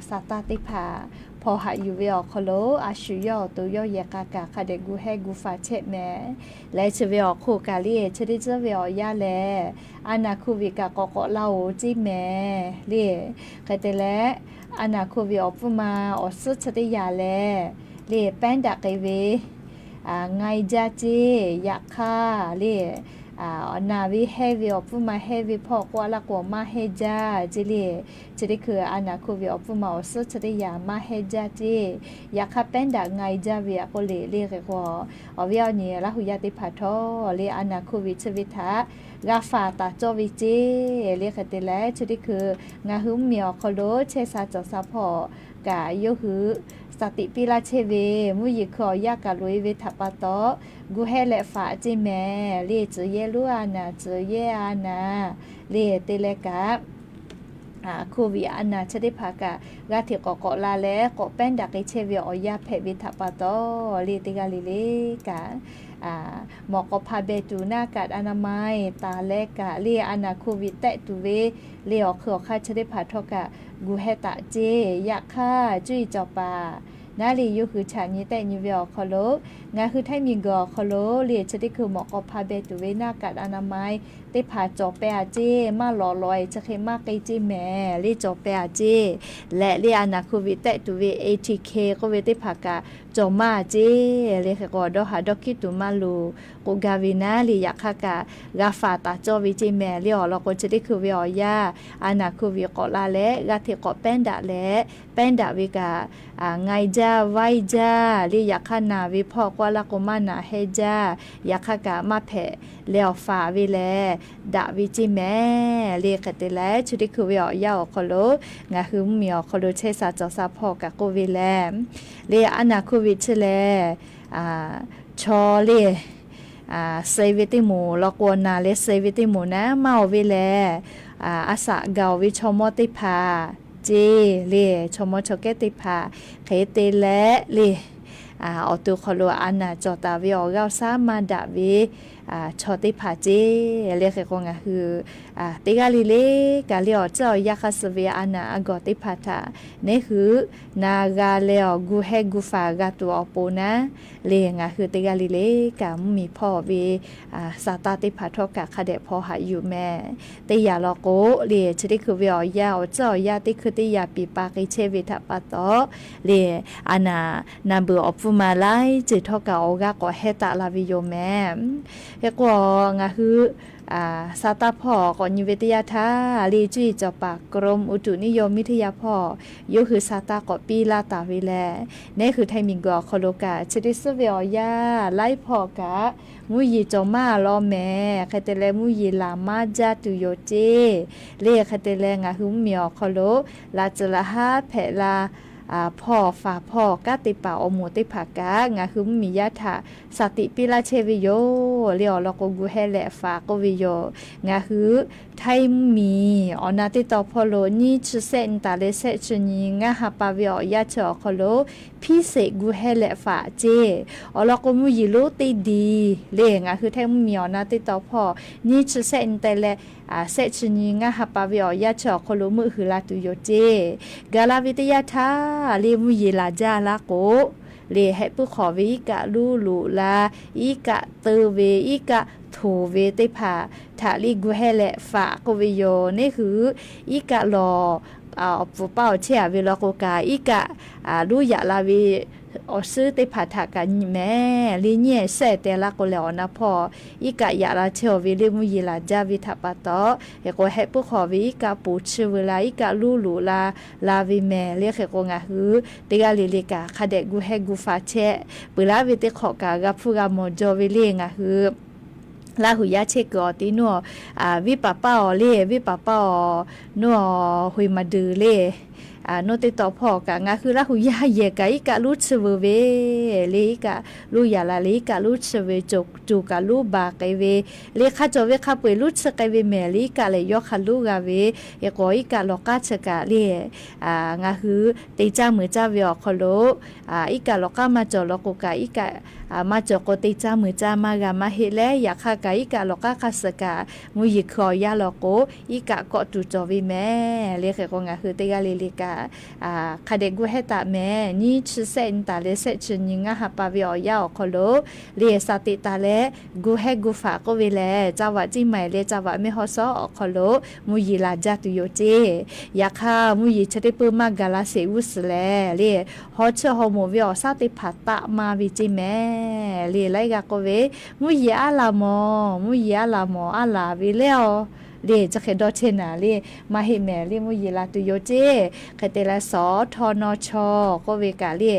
sa taˇ teˇ hpaˍ hpaw haꞈ yuˬ ve awˬ hk'aw lo a shu yawˇ awˬ to yawˇ yehˬ k'a kaꞈ hk'a dehꞈ gu hehˆ gu faˍ chehˇ mehˍ. Leh chi ve awˬ hk'oˆ kaꞈ le, chi teˇ ceuˬ ve awˬ yanˇ lehˬ, a naˍ hkuˇ ve kaꞈ k'awꞈ k'awꞈ la-oˬ ceˇ mehˍ le. Hk'e te leh, a naˍ hkuˇ ve awˬ pfuhˇ ma awˬ suhˉ chi teˇ yaꞈ lehˬ le, pehˉ daꞈ k'ai ve ngai jaˇ ceˇ. Yaꞈ hk'aˇ le, naˬ ve hehnˇ ve awˬ pfuhˇ ma hehnˇ ve hpawˇ k'oˆ a laˇ k'o maˇ hehnˇ jaˇ ceˇ le. Chi teˇ hkui a naˍ hkuˇ ve awˬ pfuhˇ ma awˬ suhˉ chi teˇ yaꞈ maˇ hehnˇ jaˇ ceˇ. Yaꞈ hk'aˇ pehˉ daꞈ ngai jaˇ ve a k'oˆ le le. Hk'e k'o, awˬ viˉ awˬ nyi Laˇ hu yaˇ teˇ hpaˍ htawˇ le, a naˍ hkuˇ ve chi ve htaꞈ g'a faˍ taˍ cawˇ ve ceˇ le. Hk'e te leh chi teˇ hkui ngaˬ hui mvuhˇmiˬ awˬ hk'aw lo chehˇ sha cawˬ sha hpawˇ kaꞈ yawˇ hui Saˍ tiꞈ piˇ laˇ chehˇ ve mvuhˇ yeˬ hkui awˬ yanˇ kaꞈ loꞈ e ve htaꞈ pa taw, gu hehˇ leh faꞈ ceˇ mehˍ le. Tcuh yehˇ lonˉ a naˍ, tcuh yehˇ a naˍ le te leh kaꞈ, COVID a naˍ chi teˇ hpaˍ kaꞈ g'a hteꞈ k'awꞈ k'awꞈ la leh k'awꞈ pehˉ daꞈ k'ai chehˇ ve awˬ yanˇ hpehꞈ ve htaꞈ pa taw le, teˇ g'aˇ le le kaꞈ mawꞈ k'aw hpa beh tuˬ naˇ kaꞈ a na ma e taˍ leh kaꞈ le, a naˍ COVID tehˆ tuˬ ve le awˬ hk'ui awˬ hk'aˇ chi teˇ hpaˍ htawˇ kaꞈ gu hehˇ taˍ ceˇ. Yaꞈ hk'aˇ cuˇ yiˍ cawˬ paˍ naˉ le yawˇ hui chaꞈ nyi tehˆ nyi ve awˬ hk'aw lo, ngaˬ hui Htaiˇ miˬguiˬ awˬ hk'aw lo le chi teˇ hkui mawꞈ k'aw hpa beh tuˬ ve naˇ kaꞈ a na ma e teˇ hpaˍ cawˬ peh a ceˇ. Maˇ lawꞈ lawꞈ e chi hk'e maˇ k'e ceˇ mehˍ le, cawˬ peh a ceˇ. Leh le a naˍ COVID tehˆ tuˬ ve ATK k'oˆ ve teˇ hpaˍ kaꞈ cawˬ maˇ a ceˇ. Le hk'e k'o dawˇ haˍ dawˇ hkiˉ tuˬ maˇ loˍ k'oˆ gaˇ ve naˉ le. Yaꞈ hk'aˇ kaꞈ g'a faˍ taˍ cawˇ ve ceˇ mehˍ le. Awˬ lawn k'o chi teˇ hkui ve awˬ yanˇ a naˍ COVID k'awꞈ la leh g'a hteꞈ k'awꞈ pehˉ daꞈ leh, pehˉ daꞈ ve kaꞈ ngaˬ e jaˇ vaiˇ jaˇ le. Yaꞈ hk'aˇ naˬ ve hpawˇ k'oˆ laˇ k'o maˇ naˬ heh jaˇ. Yaꞈ hk'aˇ kaꞈ maˇ hpehꞈ leh awˬ faˍ ve lehˬ daꞈ ve ceˇ mehˍ le. Hk'e te leh chi teˇ hkui ve awˬ yanˇ awˬ hk'aw lo ngaˬ hui mvuhˇmiˬ awˬ hk'aw lo chehˇ sha cawˬ sha hpawˇ kaꞈ k'oˆ ve lehˬ, le a naˍ COVID chi lehˬ chaw le suh ve teˇ moˍ law k'o, naˬ leh suh ve teˇ moˍ naˉ maˇ oˬ ve lehˬ, a shaꞈ gaˬ oˬ ve chaw mawˇ teˇ hpaˍ ceˇ le. Chaw mawˇ chaw kehˉ teˇ hpaˍ hk'e te leh le, awˬ to hk'aw lo a naˍ cawˬ taˍ ve awˬ g'aˇ awˬ shaˉ maˇ daꞈ ve chaw teˇ hpaˍ ceˇ le. Hk'e k'o ngaˬ hui teˇ g'aˇ le le kaꞈ le awˬ tcuhˉ awˬ yanˇ hk'aˇ suh ve a naˍ a gawˬ teˇ hpaˍ htaꞈ neˉ hui na g'a leh awˬ gu hehˇ gu faˍ g'a tuˬ awˬ pon naˉ le, ngaˬ hui teˇ g'aˇ le le kaꞈ mvuhˇmiˬ hpawˇ ve saˍtanˍ teˇ hpaˍ htawˇ kaꞈ hk'a dehꞈ hpaw haꞈ yuˬ mehˍ. Teˇ yanˇ law k'o le chi teˇ hkui ve awˬ yanˇ awˬ tcuhˉ awˬ yanˇ teˇ hkui teˇ yanˇ piˍ pa k'ai chehˇ ve htaꞈ pa taw le, a naˍ naˍ beuˬ awˬ pfuhˇ ma laiˉ ceuˬ htawˇ kaꞈ awˬ g'aˇ k'awꞈ hehˇ taˍ la ve yoˬ mehˍ. Hk'e k'o ngaˬ hui saˍtanˍ hpawˇ k'awꞈ nyi ve teˇ yanˇ htaˇ le cuˇ yiˍ cawˬ paˍ กรมอุตุนิยมวิทยา hpawˇ yawˇ hui saˍtanˍ k'awꞈ piˇ laˇ taˍ ve lehˬ, neˉ hui Htaiˇ miˬguiˬ awˬ hk'aw lo kaꞈ chi teˇ suhˉ ve awˬ yanˇ laiˉ hpawˇ kaꞈ mvuhˇ yeˬ cawˬ maˇ law mehˍ. Hk'e te leh mvuhˇ yeˬ laˬ maˇ jaˇ tuˬ yoˬ ceˇ le. Hk'e te leh ngaˬ hui mvuhˇmiˬ awˬ hk'aw lo laꞈ tcuhˍ laꞈ haˉ hpehꞈ la hpawˇ faˍ hpawˇ kanˉ te paˍ awˬ moˍ teˇ hpaˍ kaꞈ ngaˬ hui mvuhˇmiˬ yaˇ htaꞈ saˍ tiꞈ piˇ laˇ chehˇ ve yoˬ le. Awˬ lawn k'o gu hehˇ leh faˍ k'oˆ ve yoˬ. Ngaˬ hui Htaiˇ mvuhˇmiˬ awˬ na teˇ tawn hpawˇ lo nyiˇ chi sehˆ nyi taˍ leh sehˆ chi nyi ngaˇ ha pa ve awˬ yanˇ chi awˬ hk'aw lo พิเศษ gu hehˇ leh faˍ ceˇ. Awˬ lawn k'o mvuhˇ yeˬ lonˉ teˇ diˬ le ngaˬ hui Htaiˇ mvuhˇmiˬ awˬ na teˇ tawn hpawˇ nyiˇ chi sehˆ nyi taˍ leh sehˆ chi nyi ngaˇ ha pa ve awˬ yanˇ chi awˬ hk'aw lo meuˆ huiˍ la tuˬ yoˬ ceˇ. Gaˬ la ve teˇ yanˇ htaˇ le mvuhˇ yeˬ laˬ jaˇ laˇ k'o le heh puiˉ hk'awꞈ ve iˉ kaˆ luˉ loꞈ la, iˉ kaˆ teu ve, iˉ kaˆ htoˍ ve teˇ hpaˍ htaꞈ le gu hehˇ leh faˍ k'oˆ ve yoˬ. Neˉ hui iˉ kaˆ lawˬ awˬ pfuhˍ paˇ awˬ chehˇ a ve law k'o kaꞈ iˉ kaˆ luˉ yaꞈ la ve awˬ suhˉ teˇ hpaˍ htaꞈ kaꞈ nyi mehˍ le nyiˇ ehˍ shehˆ teh laˇ k'o lehˬ awˬ na hpawˇ iˉ kaˆ yaꞈ la chehˇ a ve le mvuhˇ yeˬ laˬ jaˇ ve htaꞈ pa taw, hk'e k'o heh puiˉ hk'awꞈ ve iˉ kaˆ poˬ chiˇ veu la, iˉ kaˆ luˉ loꞈ la la ve mehˍ le. Hk'e k'o ngaˬ hui teˇ g'aˇ le le kaꞈ hk'a dehꞈ gu hehˇ gu faˍ chehˇ peuˬ laˇ ve teˇ hk'awꞈ kaꞈ g'a hpfuhˇ g'a mawˬ jaw ve le ngaˬ hui Laˇ huˍ yaˇ chehˇ kuiˬ awˬ ti nuˇ a, viˉ paˍ paˇ awˬ le, viˉ paˍ paˇ awˬ nuˇ a, Huiˍ maˍ duiˍ le. Nuˇ teˇ taw hpawˇ kaꞈ ngaˬ hui Laˇ huˍ yaˇ yehˬ kaꞈ iˉ kaˆ luˉ chiˇ veu ve le, iˉ kaˆ luˉ yaꞈ la le, iˉ kaˆ luˉ chiˇ ve, coˬ kaꞈ luˉ baˬ k'ai ve le, hk'a cawˬ ve hk'a peu-eˬ luˉ chiˇ k'ai ve mehˍ le, iˉ kaˆ lehˬ yawˇ hk'a luˉ g'a ve. Hk'e k'o iˉ kaˆ lawˬ k'aˉ chi kaꞈ le, ngaˬ hui te caˇ meuˍ caˇ ve awˬ hk'aw lo, iˉ kaˆ lawˬ k'aˉ maˇ cawˬ law k'o kaꞈ iˉ kaˆ maˇ cawˬ k'o te caˇ meuˍ caˇ maˇ g'a maˇ heˆ leh, yaꞈ hk'aˇ kaꞈ iˉ kaˆ lawˬ k'aˉ hk'a suhˍ kaꞈ mvuhˇ yeˬ hkui awˬ yanˇ law k'o, iˉ kaˆ kawˆ tuˬ cawˬ ve mehˍ le. Hk'e k'o ngaˬ hui teˇ g'aˇ le le kaꞈ hk'a dehꞈ gu hehˇ taˍ mehˍ. Nyiˇ chi sehˆ nyi taˍ leh sehˆ chi nyi ngaˇ ha pa ve awˬ yanˇ awˬ hk'aw lo le, sha teꞈ taˍ leh gu hehˇ gu faˍ k'oˆ ve lehˬ, caˇ vaꞈ ciˇ maiˍ leh caˇ vaꞈ mehˇ hawˉ shawˉ awˬ hk'aw lo mvuhˇ yeˬ laˬ jaˇ tuˬ yoˬ ceˇ. Yaꞈ hk'aˇ mvuhˇ yeˬ chi teˇ peuˇ maˇ gaˬ la sheˍ g'uˇ suhˍ lehˬ le, hawˉ chiˇ haw moˍ ve awˬ shaˉ teˇ hpaˍ taˆ maˇ ve ceˇ mehˍ le. Laiˉ g'aˇ k'oˆ ve, mvuhˇ yeˬ aˉ laˬ mawˬ, mvuhˇ yeˬ aˉ laˬ mawˬ, aˉ laˬ ve lehˬ awˬ le chi hk'e dawˇ chehˇ naˍ le, maˇ heˆ mehˍ le mvuhˇ yeˬ laˬ tuˬ yoˬ ceˇ. Hk'e te leh สทนช k'oˆ ve kaꞈ le,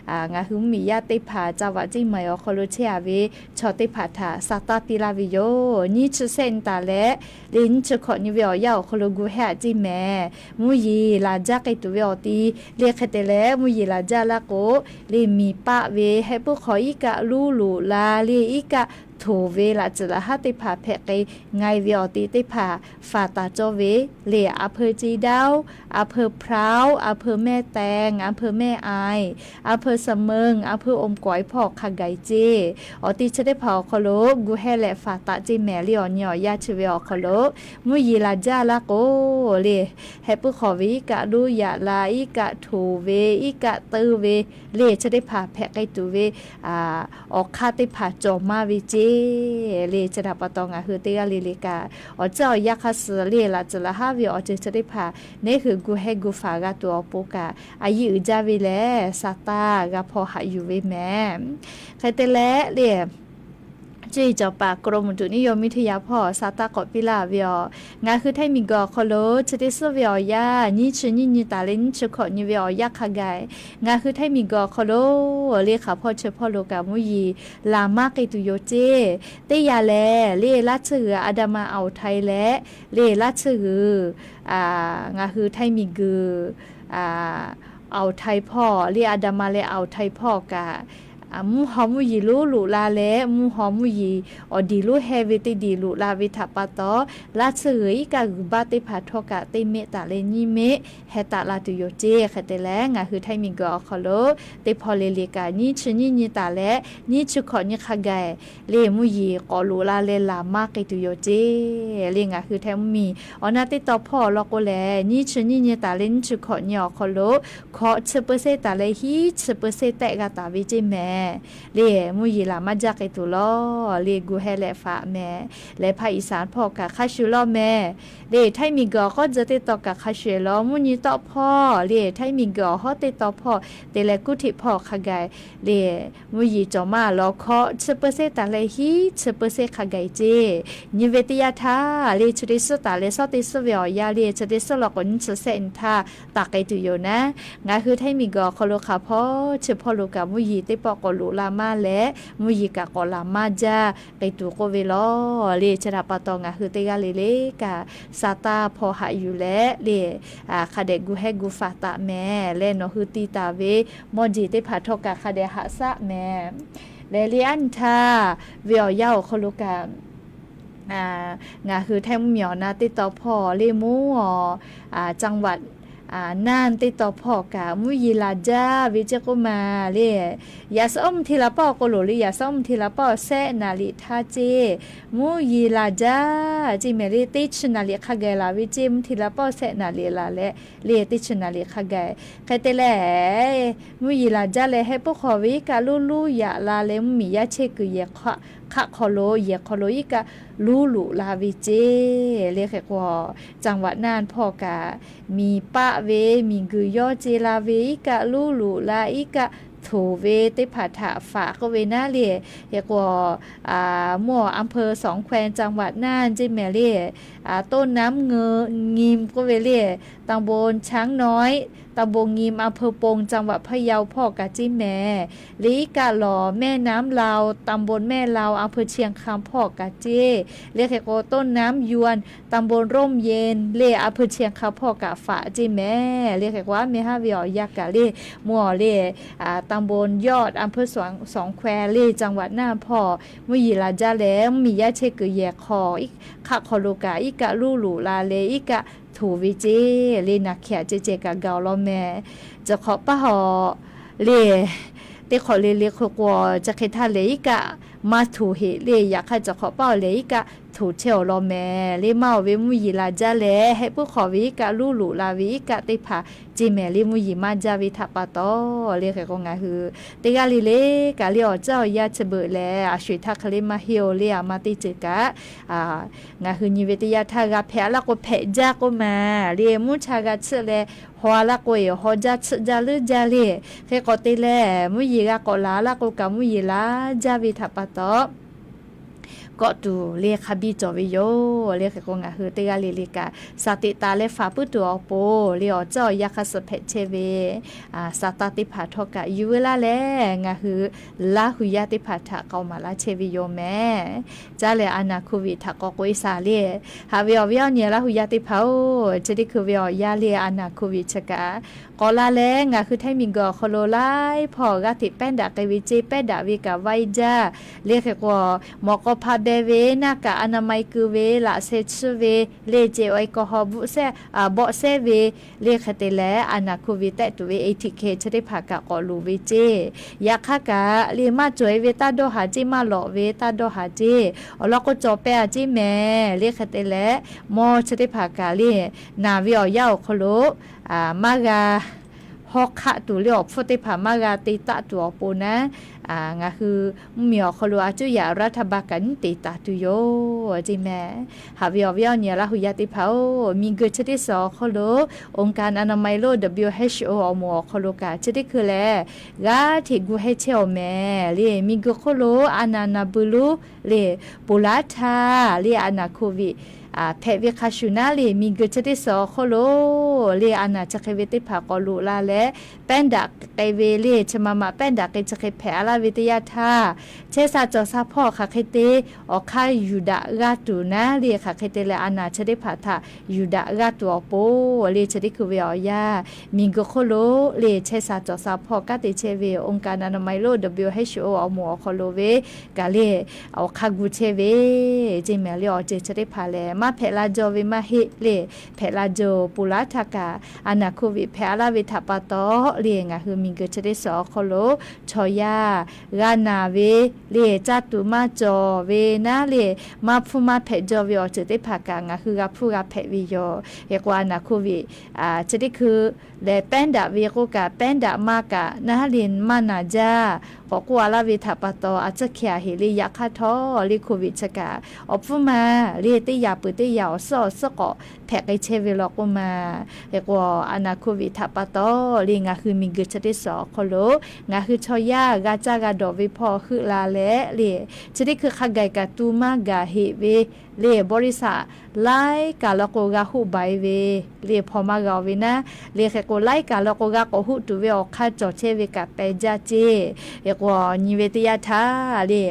ngaˬ hui mvuhˇmiˬ yaˇ teˇ hpaˍ จังหวัดเชียงใหม่ awˬ hk'aw lo chehˇ a ve chaw teˇ hpaˍ htaꞈ sa taˇ piˇ laˇ ve yoˬ. Nyiˇ chi sehˆ nyi taˍ leh le nyiˇ chi hkawꞈ nyi ve awˬ yanˇ awˬ hk'aw lo gu hehˇ a ceˇ mehˍ. Mvuhˇ yeˬ laˬ jaˇ k'ai tuˬ ve awˬ ti le hk'e te leh mvuhˇ yeˬ laˬ jaˇ laˇ k'o, le miˬ paˆ ve heh puiˉ hk'aw iˉ kaˆ luˉ loꞈ la le iˉ kaˆ htonˍ ve laꞈ tcuhˍ laꞈ haˉ teˇ hpaˍ hpehꞈ k'ai nga e ve awˬ ti teˇ hpaˍ faˍ taˍ cawˇ ve le, อำเภอเชียงดาว, อำเภอพร้าว, อำเภอแม่แตง, อำเภอแม่อาย, อำเภอเสมิง, อำเภออมก๋อย hpawˇ hk'a gaˬ e ceˇ. Awˬ ti chi teˇ hpaˍ awˬ hk'aw lo gu hehˇ leh faˍ taˍ ceˇ mehˍ le awˬ nyi awˬ yanˇ chi ve awˬ hk'aw lo mvuhˇ yeˬ laˬ jaˇ laˇ k'o le, heh puiˉ hk'aw ve iˉ kaˆ luˉ yaꞈ la, iˉ kaˆ htonˍ ve, iˉ kaˆ teu ve le chi teˇ hpaˍ hpehꞈ k'ai tuˬ ve awˬ hk'aˇ teˇ hpaˍ cawˬ maˇ ve ceˇ. Le chi htaꞈ pa taw ngaˬ hui teˇ g'aˇ le le kaꞈ awˬ ceuˬ awˬ yanˇ hk'a suh le laꞈ tcuhˍ laꞈ haˉ ve awˬ ceuˬ chi teˇ hpaˍ neˉ hui gu hehˇ gu faˍ g'a tuˬ awˬ pon kaꞈ a yiˇ uiˍ jaˇ ve lehˬ, sa taˇ g'a hpaw haꞈ yuˬ ve mehˍ. Hk'e te leh le, cuˇ yiˍ cawˬ paˍ กรมอุตุนิยมวิทยา hpawˇ sa taˇ k'awꞈ piˇ laˇ ve aˬ, ngaˬ hui Htaiˇ miˬguiˬ awˬ hk'aw lo chi teˇ suhˉ ve awˬ yanˇ nyiˇ chi nyiˇ nyi taˍ leh nyiˇ chi hkawꞈ nyi ve awˬ yanˇ hk'a gaˬ ngaˬ hui Htaiˇ miˬguiˬ awˬ hk'aw lo le hk'aˬ hpawˇ chi hpawˇ lo kaꞈ mvuhˇ yeˬ laˬ maˇ k'ai tuˬ yoˬ ceˇ. Teˇ yanˇ lehˬ le laˇ tsuhˇ g'uiˬ อันดามันอ่าวไทย leh le laˇ tsuhˇ g'uiˬ ngaˬ hui Htaiˇ miˬguiˬ อ่าวไทย hpawˇ le อันดามัน leh อ่าวไทย hpawˇ kaꞈ mvuhˇ haw mvuhˇ yeˬ lonˉ loꞈ la leh mvuhˇ haw mvuhˇ yeˬ awˬ diˬ lonˉ heh ve teˇ diˬ loꞈ la ve htaꞈ pa taw, laˇ tsuhˇ g'uiˬ iˉ kaˆ g'uiˬ baˆ teˇ hpaˍ htawˇ kaꞈ teˇ mehˆ taˍ leh nyiˇ mehˆ heh taˍ la tuˬ yoˬ ceˇ. Hk'e te leh ngaˬ hui Htaiˇ miˬguiˬ awˬ hk'aw lo teˇ hpawˇ le le kaꞈ nyiˇ chi nyiˇ nyi taˍ leh nyiˇ chi hkawꞈ nyi hk'a gaˬ le mvuhˇ yeˬ k'awꞈ loꞈ la leh laˬ maˇ k'ai tuˬ yoˬ ceˇ. Le ngaˬ hui Htaiˇ mvuhˇmiˬ awˬ na teˇ taw hpawˇ awˬ lawn k'o lehˬ, nyiˇ chi nyiˇ nyi taˍ leh nyiˇ chi hkawꞈ nyi awˬ hk'aw lo hkawꞈ chi เปอร์เซ็นต์ taˍ leh hiˉ chi เปอร์เซ็นต์ tehˆ g'a taˍ ve ceˇ mehˍ. Le mvuhˇ yeˬ laˬ maˇ jaˇ k'ai tuˬ lawˬ le gu hehˇ leh faˍ mehˍ. Lehˬ ภาคอีสาน hpawˇ kaꞈ hk'a shuˍ lawˬ mehˍ. Le Htaiˇ miˬguiˬ awˬ k'awˇ tcuh teˇ taw kaꞈ hk'a shuˍ lawˬ mvuhˇ nyi tawˆ hpawˇ le Htaiˇ miˬguiˬ awˬ hawˉ teˇ taw hpawˇ te leh กรุงเทพ hpawˇ hk'a gaˬ le mvuhˇ yeˬ cawˬ maˇ lawˬ hkawꞈ chi เปอร์เซ็นต์ taˍ leh hiˉ chi เปอร์เซ็นต์ hk'a gaˬ e ceˇ. Nyi ve teˇ yanˇ htaˇ le chi teˇ suhˉ taˍ leh shawˉ teˇ suhˉ ve awˬ yanˇ le chi teˇ suhˉ law k'o nyiˇ chi sehˆ nyi htaˇ taˍ k'ai tuˬ yoˬ naˉ. Ngaˬ hui Htaiˇ miˬguiˬ awˬ hk'aw lo hk'aˬ hpawˇ chi hpawˇ lo kaꞈ mvuhˇ yeˬ teˇ pawˆ k'awꞈ loꞈ la maˇ leh mvuhˇ yeˬ kaꞈ k'awꞈ laˬ maˇ jaˇ k'ai tuˬ k'oˆ ve lawˬ le. Chi htaꞈ pa taw ngaˬ hui teˇ g'aˇ le le kaꞈ sa taˇ hpaw haꞈ yuˬ leh le hk'a dehꞈ gu hehˇ gu faˍ taˍ mehˍ. Leh nawˬ hui ti taˍ ve mawˇ jeˬ teˇ hpaˍ htawˇ kaꞈ hk'a dehꞈ haꞈ shaˆ mehˍ. Leh le aˉ nyi htaˇ ve awˬ yanˇ awˬ hk'aw lo kaꞈ ngaˬ hui Htaiˇ mvuhˇmiˬ awˬ na teˇ taw hpawˇ le mvuhˇ aw จังหวัดน่าน teˇ taw hpawˇ kaꞈ mvuhˇ yeˬ laˬ jaˇ ve ceˇ k'oˆ ma le. Yaꞈ suhˉ oˉ mvuhˇ hti la pawˆ awˬ k'o loˬ le, yaꞈ suhˉ oˉ mvuhˇ hti la pawˆ shehˆ naˍ liꞈ htaˇ ceˇ mvuhˇ yeˬ laˬ jaˇ ceˇ mehˍ le. Teˇ chi naˍ liꞈ hk'a gaˬ laˬ ve ceˇ, mvuhˇ hti la pawˆ shehˆ naˍ liꞈ laˬ leh le teˇ chi naˍ liꞈ hk'a gaˬ. Hk'e te leh mvuhˇ yeˬ laˬ jaˇ leh heh puiˉ hk'aw ve iˉ kaˆ luˉ luˉ yaꞈ la leh mvuhˇmiˬ yaˇ chehˇ kuiˬ yehˬ hk'aˆ hk'aˆ hk'aw lo yehˬ hk'aw lo iˉ kaˆ luˉ loꞈ la ve ceˇ. Le hk'e k'o จังหวัดน่าน hpawˇ kaꞈ miˬ paˆ ve miˬguiˬ yawˇ ce la ve iˉ kaˆ luˉ loꞈ la iˉ kaˆ htonˍ ve teˇ hpaˍ htaꞈ faˍ k'oˆ ve naˉ le. Hk'e k'o mvuhˇ aw อำเภอสองแคว จังหวัดน่าน ceˇ mehˍ le. ต้นน้ำเงิม k'oˆ ve le, ตำบลช้างน้อย ตำบล งิม อำเภอปง จังหวัดพะเยา hpawˇ kaꞈ ceˇ mehˍ. Le iˉ kaˆ lawˬ แม่น้ำลาว ตำบลแม่ลาว อำเภอเชียงคำ hpawˇ kaꞈ ceˇ. Le hk'e k'o ต้นน้ำยวน ตำบลร่มเย็น le อำเภอเชียงคำ hpawˇ kaꞈ faˍ ceˇ mehˍ. Le hk'e k'o aˉ meh haˉ ve awˬ yanˇ kaꞈ le mvuhˇ aw le ตำบลยอด อำเภอสองแคว le จังหวัดน่าน hpawˇ mvuhˇ yeˬ laˬ jaˇ leh mvuhˇmiˬ yaˇ chehˇ kuiˬ yehˬ hk'aw hk'aˆ hk'aw lo kaꞈ iˉ kaˆ luˉ loꞈ la leh iˉ kaˆ htonˍ ve ceˇ. Le naˍ hkiˬ aꞈ ceh ceh kaꞈ gaˬ awˬ lawn mehˍ. Cawˬ hk'awꞈ paˇ hawꞈ le teˇ hk'awꞈ le le hk'e k'o chi hk'e htaˇ lehˬ iˉ kaˆ maˇ htonˍ heꞈ le. Yaꞈ hk'aˇ cawˬ hk'awꞈ paˇ awˬ lehˬ iˉ kaˆ htonˍ chehˇ awˬ lawn mehˍ. Le maˇ awˬ ve mvuhˇ yeˬ laˬ jaˇ leh heh puiˉ hk'aw ve iˉ kaˆ luˉ loꞈ la ve iˉ kaˆ teˇ hpaˍ ceˇ mehˍ. Le mvuhˇ yeˬ maˇ jaˇ ve htaꞈ pa taw le hk'e k'o ngaˬ hui teˇ g'aˇ le le kaꞈ le awˬ ceuˬ awˬ yanˇ chi beuꞈ lehˬ a sho eˬ htaˇ hk'e le maˇ heˆ oˬ le. A ma teˇ ceuˬ kaꞈ ngaˬ hui nyi ve teˇ yanˇ htaˇ g'a hpehꞈ a laˇ k'o hpehꞈ jaˇ k'oˆ ma le. Mvuhˇ cha g'a tsuhˆ leh haw a laˇ k'o eˬ haw jaˇ tsuhˆ jaˇ leuˉ jaˇ le. Hk'e k'awꞈ te leh mvuhˇ yeˬ g'a k'awꞈ laˬ a laˇ k'o kaꞈ mvuhˇ yeˬ laˬ jaˇ ve htaꞈ pa taw kawˆ tuˬ le hk'a biˇ cawˬ ve yoˬ. Le hk'e k'o, ngaˬ hui teˇ g'aˇ le le kaꞈ shaˍ teꞈ taˍ leh faˍ puiˉ tuˬ awˬ pon le awˬ ceuˬ awˬ yanˇ hk'a suh hpehꞈ chehˇ ve saˍtanˍ teˇ hpaˍ htawˇ kaꞈ yuˬ veu laˇ leh, ngaˬ hui Laˇ hu yaˇ teˇ hpaˍ htaꞈ k'aoˍ maˍ laˇ chehˇ ve yoˬ mehˍ. Caˇ lehˬ, a naˍ Covid htaꞈ k'awꞈ k'oꞈ e shaˍ le. Haꞈ ve awˬ viˉ awˬ nyi Laˇ hu yaˇ teˇ hpaˍ-oˬ, chi teˇ hkui ve awˬ yanˇ le a naˍ Covid chi kaꞈ k'awꞈ la leh, ngaˬ hui Htaiˇ miˬguiˬ awˬ hk'aw lo laiˉ hpawˇ g'aˇ hteꞈ pehˉ daꞈ k'ai ve ceˇ, pehˉ daꞈ ve kaꞈ vaiˇ jaˇ. Le hk'e k'o, mawꞈ k'aw hpa beh ve, naˇ kaꞈ a na ma-e keu ve, laꞈ sheh chiˇ ve, le ceˇ awˬ e kaw haw bvuhˆ shehˉ, bawˆ shehˉ ve, le hk'e te leh a naˍ Covid tehˆ tuˬ ve etiquette chi teˇ hpaˍ kaꞈ k'awꞈ loˍ ve ceˇ. Yaꞈ hk'aˇ kaꞈ le maˇ cawˬ e ve taˇ dawˇ haˍ ceˇ, maˇ lawꞈ ve taˇ dawˇ haˍ ceˇ. Awˬ lawn k'o, cawˬ pehˇ a ceˇ mehˍ. Le hk'e te leh, mawˇ chi teˇ hpaˍ kaꞈ le naˬ ve awˬ yanˇ awˬ hk'aw lo maˇ g'a hawˉ hk'aˆ tuˬ le awˬ hpfuhˇ teˇ hpaˍ maˇ g'a te taˆ tuˬ awˬ pon naˉ, ngaˬ hui mvuhˇmiˬ awˬ hk'aw lo a cuˉ yaꞈ รัฐบาล kaꞈ nyiˉ te taˍ tuˬ yoˬ ceˇ mehˍ. Haꞈ ve awˬ viˉ awˬ nyi Laˇ hu yaˇ teˇ hpaˍ-oˬ, miˬguiˬ chi teˇ suhˍ awˬ hk'aw lo องค์การอนามัยโลก WHO awˬ moˍ awˬ hk'aw lo kaꞈ chi teˇ hkui lehˬ g'aˇ hteꞈ gu hehˇ chehˇ awˬ mehˍ le. Miˬguiˬ hk'oˆ lo a naˍ naˍ beuˬ lonˉ le ponˬ laˉ htaˇ le a naˍ Covid hpehꞈ ve hk'a shuˍ naˉ le, miˬguiˬ chi teˇ suhˍ awˬ hk'oˆ lo le a naˍ chi hk'e ve teˇ hpaˍ k'awꞈ loꞈ la leh, pehˉ daꞈ k'ai ve le chi ma ma pehˉ daꞈ k'ai chi hk'e hpehꞈ a laˇ ve teˇ yanˇ htaˇ, chehˇ sha cawˬ sha hpawˇ hk'aˬ hk'e te awˬ hk'aˇ yuˬ daꞈ g'a tuˬ naˉ le, hk'aˬ hk'e te leh a naˍ chi teˇ hpaˍ htaꞈ yuˬ daꞈ g'a tuˬ awˬ pon le chi teˇ hkui ve awˬ yanˇ, miˬguiˬ hk'oˆ lo le chehˇ sha cawˬ sha hpawˇ kanˉ te chehˇ ve องค์การอนามัยโลก WHO awˬ moˍ awˬ hk'aw lo ve kaꞈ le awˬ hk'aˇ gu chehˇ ve ceˇ mehˍ le. Awˬ ceuˬ chi teˇ hpaˍ lehˬ maˇ hpehꞈ la jaw ve maˇ heˆ le, hpehꞈ la jaw ponˬ laˉ htaˇ kaꞈ a naˍ Covid hpehꞈ a laˇ ve htaꞈ pa taw le ngaˬ hui miˬguiˬ chi teˇ suhˍ awˬ hk'aw lo chaw yaˇ g'a naˬ ve le caˇ tuˬ maˇ cawˬ ve naˉ le, maˇ hpfuhˇ maˇ hpehꞈ jaw ve awˬ ceuˬ teˇ hpaˍ kaꞈ ngaˬ hui g'a hpfuhˇ g'a hpehꞈ ve yoˬ. Hk'e k'o a naˍ Covid chi teˇ hkui lehˬ pehˉ daꞈ ve k'oˆ kaꞈ pehˉ daꞈ maˇ kaꞈ naˉ le maˇ naˬ jaˇ k'awꞈ k'oˆ a laˇ ve htaꞈ pa taw a tcuhˇ hkeh a heˍ le. Yaꞈ hk'aˇ htawˇ le Covid chi kaꞈ awˬ hpfuhˇ ma le teˇ yaꞈ peuˬ teˇ yaꞈ awˬ suhˉ awˬ suhˉ k'awꞈ hpehꞈ k'ai chehˇ ve law k'oˆ ma. Hk'e k'o a naˍ Covid htaꞈ pa taw le ngaˬ hui miˬguiˬ chi teˇ suhˍ awˬ hk'aw lo ngaˬ hui chaw yaˇ g'a caˇ g'a dawˬ ve hpawˇ heuˆ la leh le, chi teˇ hkui hk'a gaˬ kaꞈ tu maˇ gaˬ heꞈ ve le บริษัท laiˉ kaˬ law k'o g'a hoˆ baˬ e ve le hpaw maˇ g'a oˬ ve naˉ le. Hk'e k'o laiˉ kaˬ law k'o g'a k'awꞈ hoˆ tuˬ ve awˬ hk'aˇ cawˬ chehˇ ve kaꞈ pehˬ jaˇ ceˇ. Hk'e k'o nyi ve teˇ yanˇ htaˇ le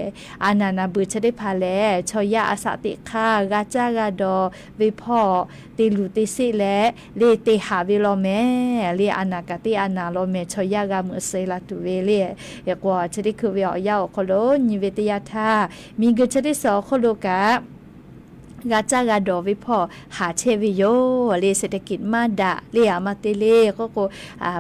a naˍ naˍ beuˬ chi teˇ hpaˍ lehˬ chaw yaˇ a shaꞈ teꞈ hk'aˇ g'a caˇ g'a dawˬ ve hpawˇ te luˬ te sheˆ leh le te haˍ ve law mehˍ le. A naˍ kaꞈ teˇ a naˍ law mehˍ chaw yaˇ g'a meuꞈ suh la tuˬ ve le. Hk'e k'o chi teˇ hkui ve awˬ yanˇ awˬ hk'aw lo nyi ve teˇ yanˇ htaˇ miˬguiˬ chi teˇ suhˍ awˬ hk'aw lo kaꞈ g'a caˇ g'a dawˬ ve hpawˇ haˍ chehˇ ve yoˬ le. เศรษฐกิจ maˇ daꞈ le a ma te le k'oˆ k'o,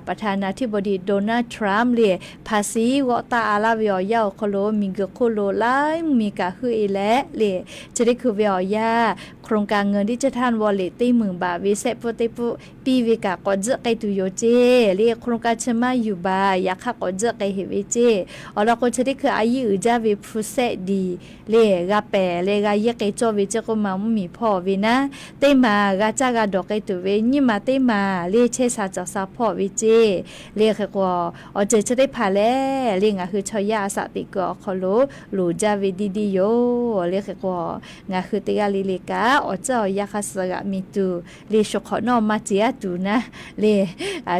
ประธานาธิบดี Donald Trump le ภาษี g'awˆ taˆ a laˇ ve awˬ yanˇ awˬ hk'aw lo miˬguiˬ hk'oˆ lo laiˉ mvuhˇmiˬ kaꞈ heuˆ e leh le, chi teˇ hkui ve awˬ yanˇ โครงการเงินดิจิทัลวอลเล็ต teˇ meunˍ baˬ ve shehˆ pfuhˇ teˇ pfuhˇ piˇ ve kaꞈ k'awꞈ tzuhˆ k'ai tuˬ yoˬ ceˇ le. โครงการ chi maˇ yuˬ baˬ yaꞈ hk'aˇ k'awꞈ tzuhˆ k'ai heꞈ ve ceˇ. Awˬ lawn k'o chi teˇ hkui a yiˇ uiˍ jaˇ ve hpu shehˆ diˬ le g'a pehˍ leh g'a yehˇ k'ai cawˇ ve ceˇ k'oˆ ma mvuhˇmiˬ hpawˇ ve naˉ, teˇ maˬ g'a caˇ g'a dawˬ k'ai tuˬ ve nyiˇ maˬ teˇ maˬ le chehˇ sha cawˬ sha hpawˇ ve ceˇ. Le hk'e k'o awˬ ceuˬ chi teˇ hpaˍ lehˬ le ngaˬ hui chaw yaˇ a shaꞈ teꞈ kuiˬ awˬ hk'aw lo loˍ jaˇ ve diˇ diˇ yoˬ. Le hk'e k'o ngaˬ hui teˇ g'aˇ le le kaꞈ awˬ ceuˬ awˬ yanˇ hk'aˇ suh g'aꞈ miˬ tuˬ le shu hk'awꞈ nawˉ maˇ ceˬ a tuˬ naˉ le,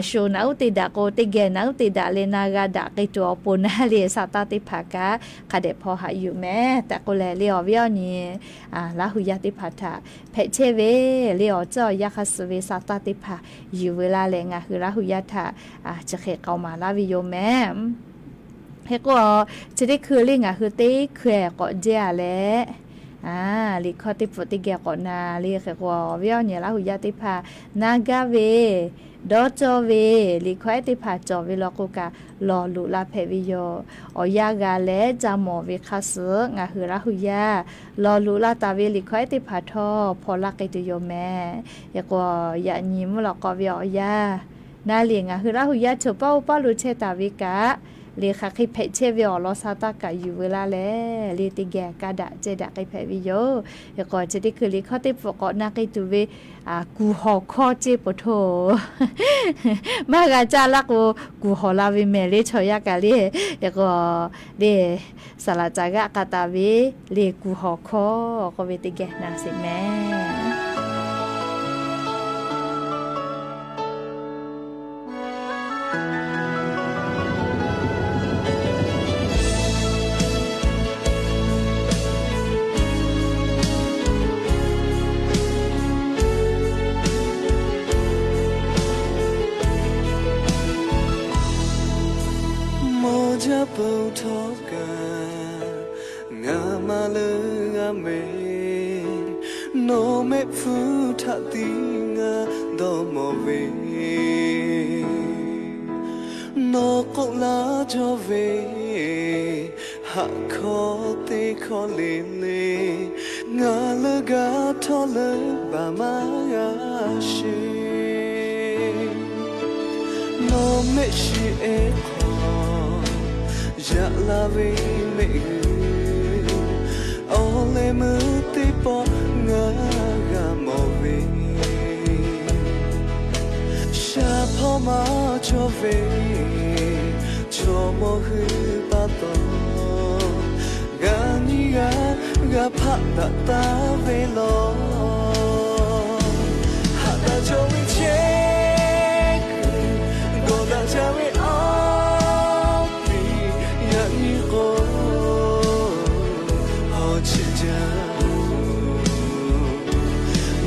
shu naˉ uˉ te daꞈ k'o teˇ geh naˉ uˉ te daꞈ leh na g'a daꞈ k'ai tuˬ awˬ pon naˉ le, Saˍtanˍ teˇ hpaˍ kaꞈ hk'a dehꞈ hpaw haꞈ yuˬ mehˍ tehꞈ k'oˆ leh le awˬ viˉ awˬ nyi Laˇ hu yaˇ teˇ hpaˍ htaꞈ hpehꞈ chehˇ ve le awˬ ceuˬ awˬ yanˇ hk'aˇ suh ve Saˍtanˍ teˇ hpaˍ yuˬ veu laˇ leh ngaˬ hui Laˇ hu yaˇ htaꞈ chi hk'e k'aoˍ maˍ laˇ ve yoˬ mehˍ. Hk'e k'o chi teˇ hkui le ngaˬ hui teˇ hkui k'awꞈ jehˇ a leh, liꞈ hkawˇ teˇ pfuhˍ teˇ geh k'awꞈ na le. Hk'e k'o awˬ viˉ awˬ nyi Laˇ hu yaˇ teˇ hpaˍ na gaˇ ve dawˇ cawˇ ve liꞈ hkawˇ ehˉ teˇ hpaˍ cawˬ ve law k'o kaꞈ lawˬ loꞈ la hpehꞈ ve yoˬ. Awˬ yanˇ g'a leh ca mawˬ ve hk'aˇ suh ngaˬ hui Laˇ hu yaˇ lawˬ loꞈ la taˍ ve liꞈ hkawˇ ehˉ teˇ hpaˍ htawˇ hpaw laˇ k'ai tuˬ yoˬ mehˍ. Hk'e k'o yaꞈ nyi mvuhˇ lawꞈ k'aw ve awˬ yanˇ naˉ le ngaˬ hui Laˇ hu yaˇ cawˬ paˇ oˇ paˇ lo chehˇ taˍ ve kaꞈ le hk'aˬ hk'e hpehꞈ chehˇ ve awˬ lawn sha taˇ kaꞈ yuˬ veu laˇ leh, le teˇ geh kaˇ daꞈ cehˇ daꞈ k'ai hpehꞈ ve yoˬ. Hk'e k'o, chi teˇ hkui liꞈ hkawˇ teˇ pfuhˍ k'awꞈ na k'ai tuˬ ve kuˬ hawˬ hkawˇ cehˇ peuˬ htoˇ. Maˇ g'a caˇ laˇ k'o, kuˬ hawˬ la ve mehˍ le chaw yaˇ kaꞈ le. Hk'e k'o, le saˍ laꞈ caˍ g'aˇ k'a taˍ ve le kuˬ hawˬ hkawˇ k'oˆ ve teˇ geh na sheˍ mehˍ. Mawˇ jaˇ peuˬ htawˇ kaꞈ, ngaˬ maˇ leuˬ g'a mehˍ. Nawˬ mehˆ hpfuhˇ htaꞈ tiˉ ngaˬ dawˇ mawˬ ve, nawˬ k'oˆ laˇ jaw ve, haꞈ hkawˇ teˇ hkawˇ le le, ngaˬ leuˬ g'a htawˇ leuˬ baˬ maˇ g'a sheˍ. Nawˬ mehˆ shiˍ ehˉ hk'aw yaꞈ la ve mehˆ g'uˇ, awˬ leh meuˇ teˇ pawˆ ngaˬ g'a mawˬ ve, shaˍ hpawˇ maˇ cawˬ ve, chaw mawˇ hui pa taw, g'a nyi g'a, g'a hpaˆ daꞈ taˍ ve law. Haꞈ daꞈ jaˇ ve chehˇ kuiˬ, gawˬ daꞈ jaˇ ve awˬ piˍ, yaꞈ nyi k'o, hawˬ chiˆ jaˇ.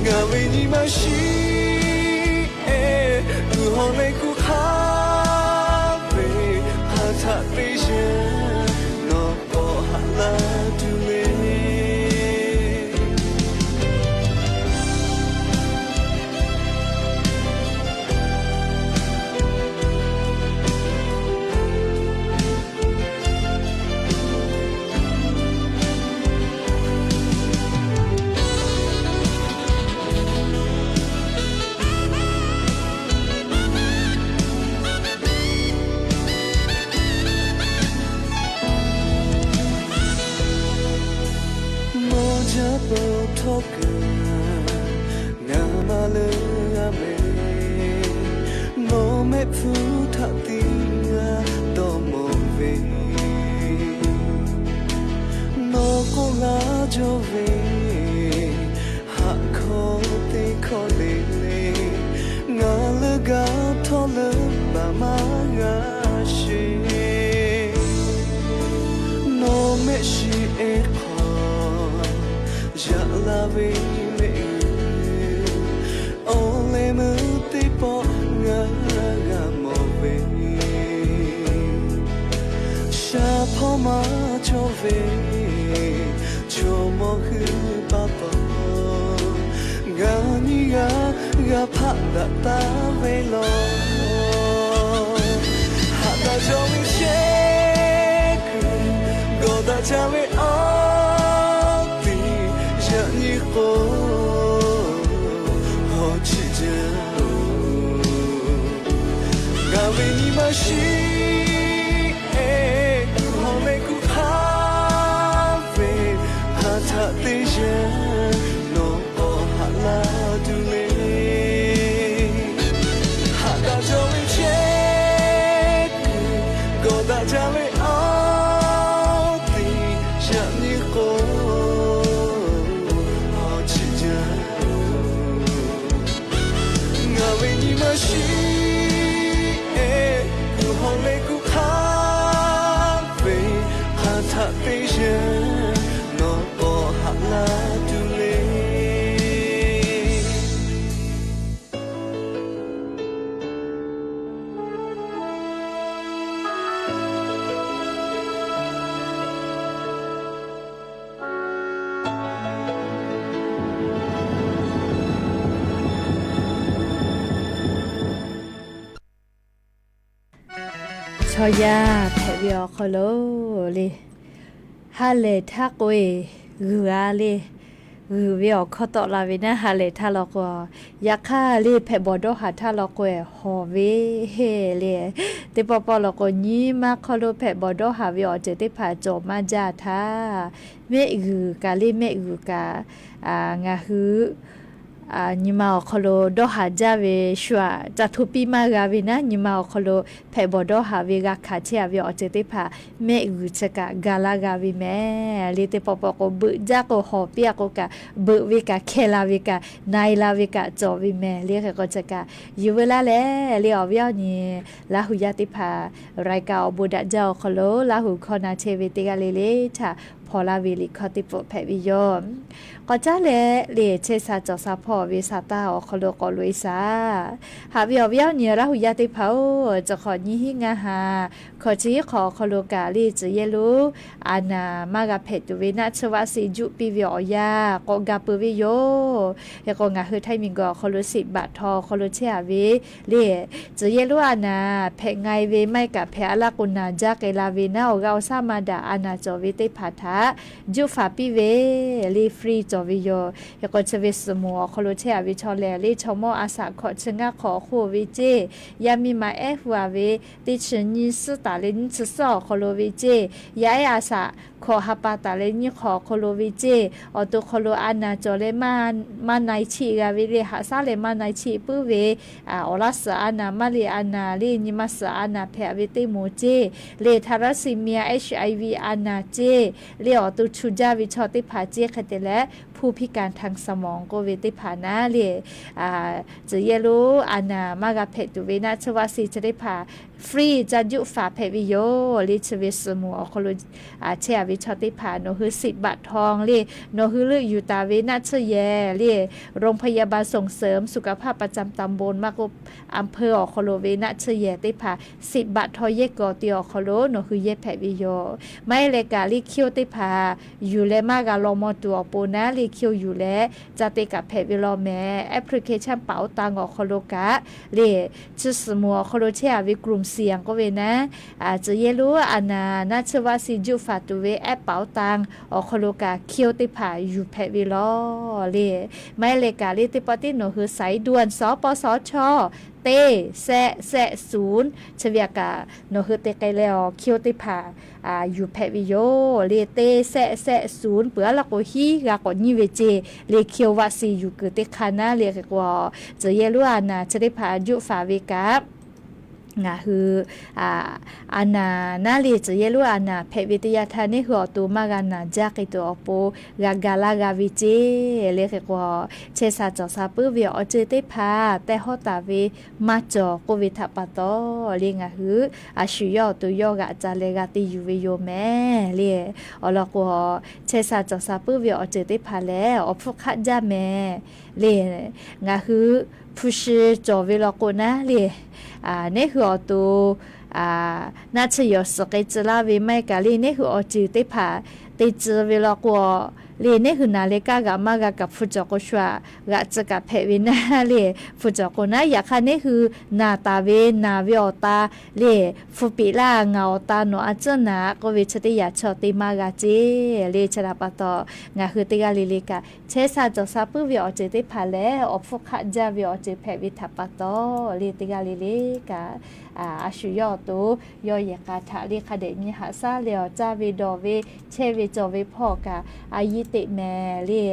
Ngaˬ ve nyi ma shiˍ ehˉ, kuˬ hawˬ leh kuˬ hk'aˇ ve, hk'aˬ htaꞈ te sheˍ, nawˬ k'awꞈ haꞈ la tuˬ le. Mawˇ jaˇ peuˬ htawˇ kaꞈ, ngaˬ maˇ leuˬ g'a mehˍ. Nawˬ mehˆ hpfuhˇ htaꞈ tiˉ ngaˬ dawˇ mawˬ ve, nawˬ k'oˆ laˇ jaw ve, haꞈ hkawˇ teˇ hkawˇ le le, ngaˬ leuˬ g'a htawˇ leuˬ baˬ maˇ g'a sheˍ. Nawˬ mehˆ shiˍ ehˉ hk'aw yaꞈ la ve mehˆ g'uˇ, awˬ leh meuˇ teˇ pawˆ ngaˬ g'a mawˬ ve, shaˍ hpawˇ maˇ cawˬ ve, chaw mawˇ hui pa taw, g'a nyi g'a, g'a hpaˆ daꞈ taˍ ve law. Haꞈ daꞈ jaˇ ve chehˇ kuiˬ, gawˬ daꞈ jaˇ ve awˬ piˍ, yaꞈ nyi k'o, hawˬ chiˆ jaˇ. Ngaˬ ve nyi ma shiˍ ehˉ, kuˬ hawˬ leh kuˬ hk'aˇ ve, hk'aˬ htaꞈ te sheˍ, nawˬ k'awꞈ haꞈ la tuˬ le. Haꞈ daꞈ jaˇ ve chehˇ kuiˬ, gawˬ daꞈ jaˇ ve awˬ piˍ, yaꞈ nyi k'o, hawˬ chiˆ jaˇ. Ngaˬ ve nyi ma shiˍ ehˉ, kuˬ hawˬ leh kuˬ hk'aˇ ve, hk'aˬ htaꞈ te sheˍ, nawˬ k'awꞈ haꞈ la tuˬ le. Chaw yaˇ hpehꞈ ve awˬ hk'aw lo le, ha lehˬ htaˇ k'oˆ-e, g'uiˬ a le, g'uiˬ ve awˬ hkawˇ tawˆ la ve naˉ ha lehˬ htaˇ law k'o, yaꞈ hk'aˇ le hpehꞈ bawˬ dawˇ haˍ htaˇ law k'o-e hawˬ ve le. Teˇ pawˆ pawˆ law k'o, nyi ma hk'aw lo hpehꞈ bawˬ dawˇ haˍ ve awˬ ceuˬ teˇ hpaˍ cawˬ maˇ jaˇ htaˇ, mehˆ g'uiˬ kaꞈ le mehˆ g'uiˬ kaꞈ ngaˬ hui nyi ma awˬ hk'aw lo dawˇ haˍ jaˇ ve shu aꞈ ca hto piˇ maˇ g'a ve naˉ, nyi ma awˬ hk'aw lo hpehꞈ bawˬ dawˇ haˍ ve g'a hkanˍ chehˇ a ve awˬ ceuˬ teˇ hpaˍ mehˆ g'uiˬ chi kaꞈ ga laˇ g'a ve mehˍ le. Teˇ pawˆ pawˆ k'o, beuꞈ jaˇ k'o hawˬ piˇ a k'o kaꞈ, beuꞈ ve kaꞈ hkeh la ve kaꞈ na e la ve kaꞈ cawˬ ve mehˍ le. Hk'e k'o chi kaꞈ yuˬ veu laˇ leh le, awˬ viˉ awˬ nyi Laˇ huˍ yaˇ teˇ hpaˍ raiˍ kaꞈ awˬ bon daꞈ jaˇ awˬ hk'aw lo Laˇ huˍ hkawˇ na chehˇ ve teˇ g'aˇ le le htaꞈ hpaw laˇ ve liꞈ hkawˇ teˇ pawˆ hpehꞈ ve yoˬ. K'awꞈ caˉ leh le, chehˇ sha cawˬ sha hpawˇ ve sa taˇ awˬ hk'aw lo k'awꞈ loꞈ e shaˍ. Haꞈ ve awˬ viˉ awˬ nyi Laˇ huˍ yaˇ teˇ hpaˍ-oˬ, chi hk'awꞈ nyiˇ hinˉ ngaˇ ha hkawꞈ chi hiˉ hk'awꞈ awˬ hk'aw lo kaꞈ le, tcuh yehˇ lonˉ a naˍ maˇ g'a hpehꞈ tuˬ ve naˆ tsuhˇ vaˆ si juˆ piˇ ve awˬ yanˇ k'awꞈ ga peuˬ ve yoˬ. Hk'e k'o, ngaˬ hui Htaiˇ miˬguiˬ awˬ hk'aw lo siꞈ baꞈ htaw awˬ hk'aw lo chehˇ a ve le, tcuh yehˇ lonˉ a naˍ hpehꞈ nga e ve maˇ heˆ kaꞈ hpehꞈ a laˇ k'o naˬ jaˇ k'ai la ve naˉ, awˬ g'aˇ awˬ shaˉ maˇ daꞈ a naˍ cawˬ ve teˇ hpaˍ htaꞈ juˆ faˍ piˇ ve le, free cawˬ ve yoˬ. Hk'e k'o, chi ve suhˍ moˍ awˬ hk'aw lo chehˇ a ve chaw lehˬ le, chaw mawˇ a shaꞈ hkawꞈ chi ngaˇ hk'awꞈ awˬ hk'oˆ ve ceˇ, yaˇ miˇ ma ehˉ hu a ve teˇ chi nyiˇ suhˉ taˍ leh nyiˇ chi suhˉ awˬ hk'aw lo ve ceˇ, yaˇ ehˉ a shaꞈ hkawꞈ ha pa taˍ leh nyiˇ hk'awꞈ awˬ hk'aw lo ve ceˇ, awˬ to hk'aw lo a naˍ cawˬ leh maˇ na e chiˆ g'a ve le, haꞈ shaˉ leh maˇ na e chiˆ puiˉ ve awˬ laˇ suhˍ a naˍ, maˇ le a naˍ le, nyi ma suhˍ a naˍ hpehꞈ ve teˇ moˍ ceˇ le, thaˍraˍsiˍmiˍ a HIV a naˍ ceˇ le, awˬ to chu jaˇ ve chaw teˇ hpaˍ ceˇ, hk'e te leh ผู้พิการทางสมอง k'oˆ ve teˇ hpaˍ naˉ le, tcuh yehˇ lonˉ a naˍ maˇ g'a hpehꞈ tuˬ ve naˆ tsuhˇ vaˆ si chi teˇ hpaˍ free ca juˆ faˍ hpehꞈ ve yoˬ le. Chi ve suhˍ moˍ awˬ hk'aw lo chehˇ a ve chaw teˇ hpaˍ nawˬ hui siꞈ baꞈ htaw le, nawˬ hui leuˆ yuˬ taˍ ve naˆ tsuhˇ yehˬ le, โรงพยาบาลส่งเสริมสุขภาพประจำตำบล maˇ k'oˆ อำเภอ awˬ hk'aw lo ve naˆ tsuhˇ yehˬ teˇ hpaˍ siꞈ baꞈ htaw yehˇ kuiˬ awˬ te awˬ hk'aw lo nawˬ hui yehˇ hpehꞈ ve yoˬ. Maˇ heˆ leh kaꞈ le, hkiˇ-oˆ teˇ hpaˍ yuˬ leh maˇ g'a law maw tuˬ awˬ pon naˉ le, hkiˇ-oˆ yuˬ leh ca te kaꞈ hpehꞈ ve law mehˍ. Application เป๋าตัง awˬ hk'aw lo kaꞈ le, chi suhˍ moˍ awˬ hk'aw lo chehˇ a ve กลุ่มเสี่ยง k'oˆ ve naˉ, tcuh yehˇ lonˉ a naˍ naˆ tsuhˇ vaˆ si juˆ faˍ tuˬ ve แอปเป๋าตัง awˬ hk'aw lo kaꞈ hkiˇ-oˆ teˇ hpaˍ yuˬ hpehꞈ ve law le. Maˇ heˆ leh kaꞈ le, teˇ pawˆ tiˉ nawˬ hui สายด่วน สปสช. teˇ แสะ แสะ ศูนย์ chi ve a kaꞈ nawˬ hui te k'ai leh awˬ hkiˇ-oˆ teˇ hpaˍ yuˬ hpehꞈ ve yoˬ le. teˇ แสะ แสะ ศูนย์ peuˬ a laˇ k'o hiˉ g'a k'awꞈ nyiˇ ve ceˇ le, hkiˇ-oˆ vaˆ si yuˬ kuiˬ teˇ hk'aˇ naˉ le. Hk'e k'o, tcuh yehˇ lonˉ a naˍ chi teˇ hpaˍ juˆ faˍ ve kaꞈ ngaˬ hui a naˍ naˉ le, tcuh yehˇ lonˉ a naˍ hpehꞈ ve teˇ yanˇ htaˇ neˇ hui awˬ to maˇ g'a naˬ jaˇ k'ai tuˬ awˬ pon g'a ga laˇ g'a ve ceˇ le. Hk'e k'o, chehˇ sha cawˬ sha puiˉ ve awˬ ceuˬ teˇ hpaˍ tehꞈ hawˉ taˍ ve maˇ cawˬ k'oˆ ve htaꞈ pa taw le, ngaˬ hui a shu yawˇ awˬ to yawˇ g'aꞈ ca leh g'a te yuˬ ve yoˬ mehˍ le. Awˬ lawn k'o, chehˇ sha cawˬ sha puiˉ ve awˬ ceuˬ teˇ hpaˍ lehˬ awˬ hpfuhˇ hk'aˆ jaˇ mehˍ le. Ngaˬ hui hpu shi cawˬ ve law k'o naˉ le, neˇ hui awˬ to naˆ tsuhˇ yehˬ awˬ suhˍ k'ai tcuh laˇ ve maˇ heˆ kaꞈ le, neˇ hui awˬ ceuˬ teˇ hpaˍ te tcuh ve law k'o le, neˇ hui naˬ leh kaˇ g'aꞈ maˇ g'a kaꞈ hpu cawˬ k'o shu aꞈ g'aꞈ tcuh kaꞈ hpehꞈ ve naˉ le, hpu cawˬ k'o naˉ. Yaꞈ hk'aˇ neˇ hui naˬ taˍ ve naˬ ve awˬ ta le, hpu peꞈ laˇ ngaˬ awˬ ta nawˬ a tcuhˉ naˍ k'oˆ ve chi teˇ yanˇ chaw te maˇ g'a ceˇ le. Chi htaꞈ pa taw ngaˬ hui teˇ g'aˇ le le kaꞈ chehˇ sha cawˬ sha puiˉ ve awˬ ceuˬ teˇ hpaˍ lehˬ awˬ hpfuhˇ hk'aˆ jaˇ ve awˬ ceuˬ hpehꞈ ve htaꞈ pa taw le, teˇ g'aˇ le le kaꞈ a shu yawˇ awˬ to yawˇ yehˬ k'a htaꞈ le hk'a dehꞈ nyi haꞈ shaˉ leh awˬ caˇ ve dawˬ ve chehˇ ve cawˬ ve hpawˇ kaꞈ a yiˇ teꞈ mehˍ le.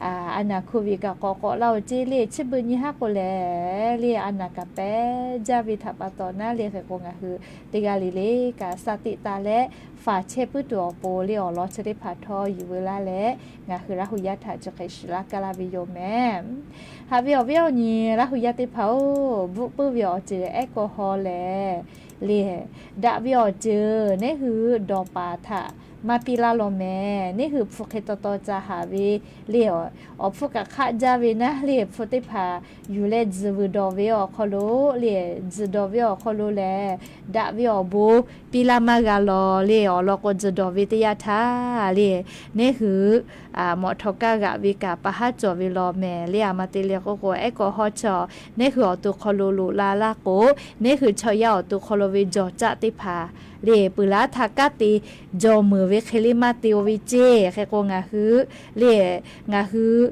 A naˍ โควิด kaꞈ k'awꞈ k'awꞈ laˇ-oˬ ceˇ le, chi beuꞈ nyi haˉ k'o lehˬ le a naˍ kaꞈ pehˉ jaˇ ve htaꞈ pa taw naˉ le. Hk'e k'o ngaˬ hui teˇ g'aˇ le le kaꞈ sha teꞈ taˍ leh faˍ chehˇ puiˉ tuˬ awˬ pon le awˬ lawn chi teˇ hpaˍ htawˇ yuˬ veu laˇ leh ngaˬ hui Laˇ huˍ yaˇ htaꞈ chi hk'e shiˍ laˇ kaˇ laˇ ve yoˬ mehˍ. Haꞈ ve awˬ viˉ awˬ nyi Laˇ huˍ yaˇ teˇ hpaˍ-oˬ, bvuhˆ puiˉ ve awˬ ceuˬ แอลกอฮอล์ lehˬ le, daꞈ ve awˬ ceuˬ neˇ hui dawˬ paˍ htaꞈ maˇ piˇ laˇ law mehˍ. Neˇ hui hpu hk'e taw taw ca haˍ ve le, awˬ hpfuhˇ kaꞈ hk'aˆ jaˇ ve naˉ le, hpu teˇ hpaˍ yuˬ leh tzuhˬ vuiˬ dawˬ ve awˬ hk'aw lo le, tzuhˬ dawˬ ve awˬ hk'aw lo lehˬ daꞈ ve awˬ bon piˇ laˇ maˇ g'a law le. Awˬ lawn k'o tzuhˬ dawˬ ve teˇ yanˇ htaˇ le, neˇ hui mawꞈ htawꞈ kaˇ g'aꞈ ve kaꞈ pa haˉ cawˬ ve law mehˍ le. A ma te leh k'oˆ k'o, ehˉ kawˇ hawˉ chaw neˇ hui awˬ to hk'aw lo loꞈ la laˇ k'o, neˇ hui chaw yaˇ awˬ to hk'aw lo ve jawˬ caˆ teˇ hpaˍ le, peuˬ laˉ htaˇ kanˉ te jawˬ meuˍ ve hk'e le maˇ te-o ve ceˇ. Hk'e k'o ngaˬ hui le, ngaˬ hui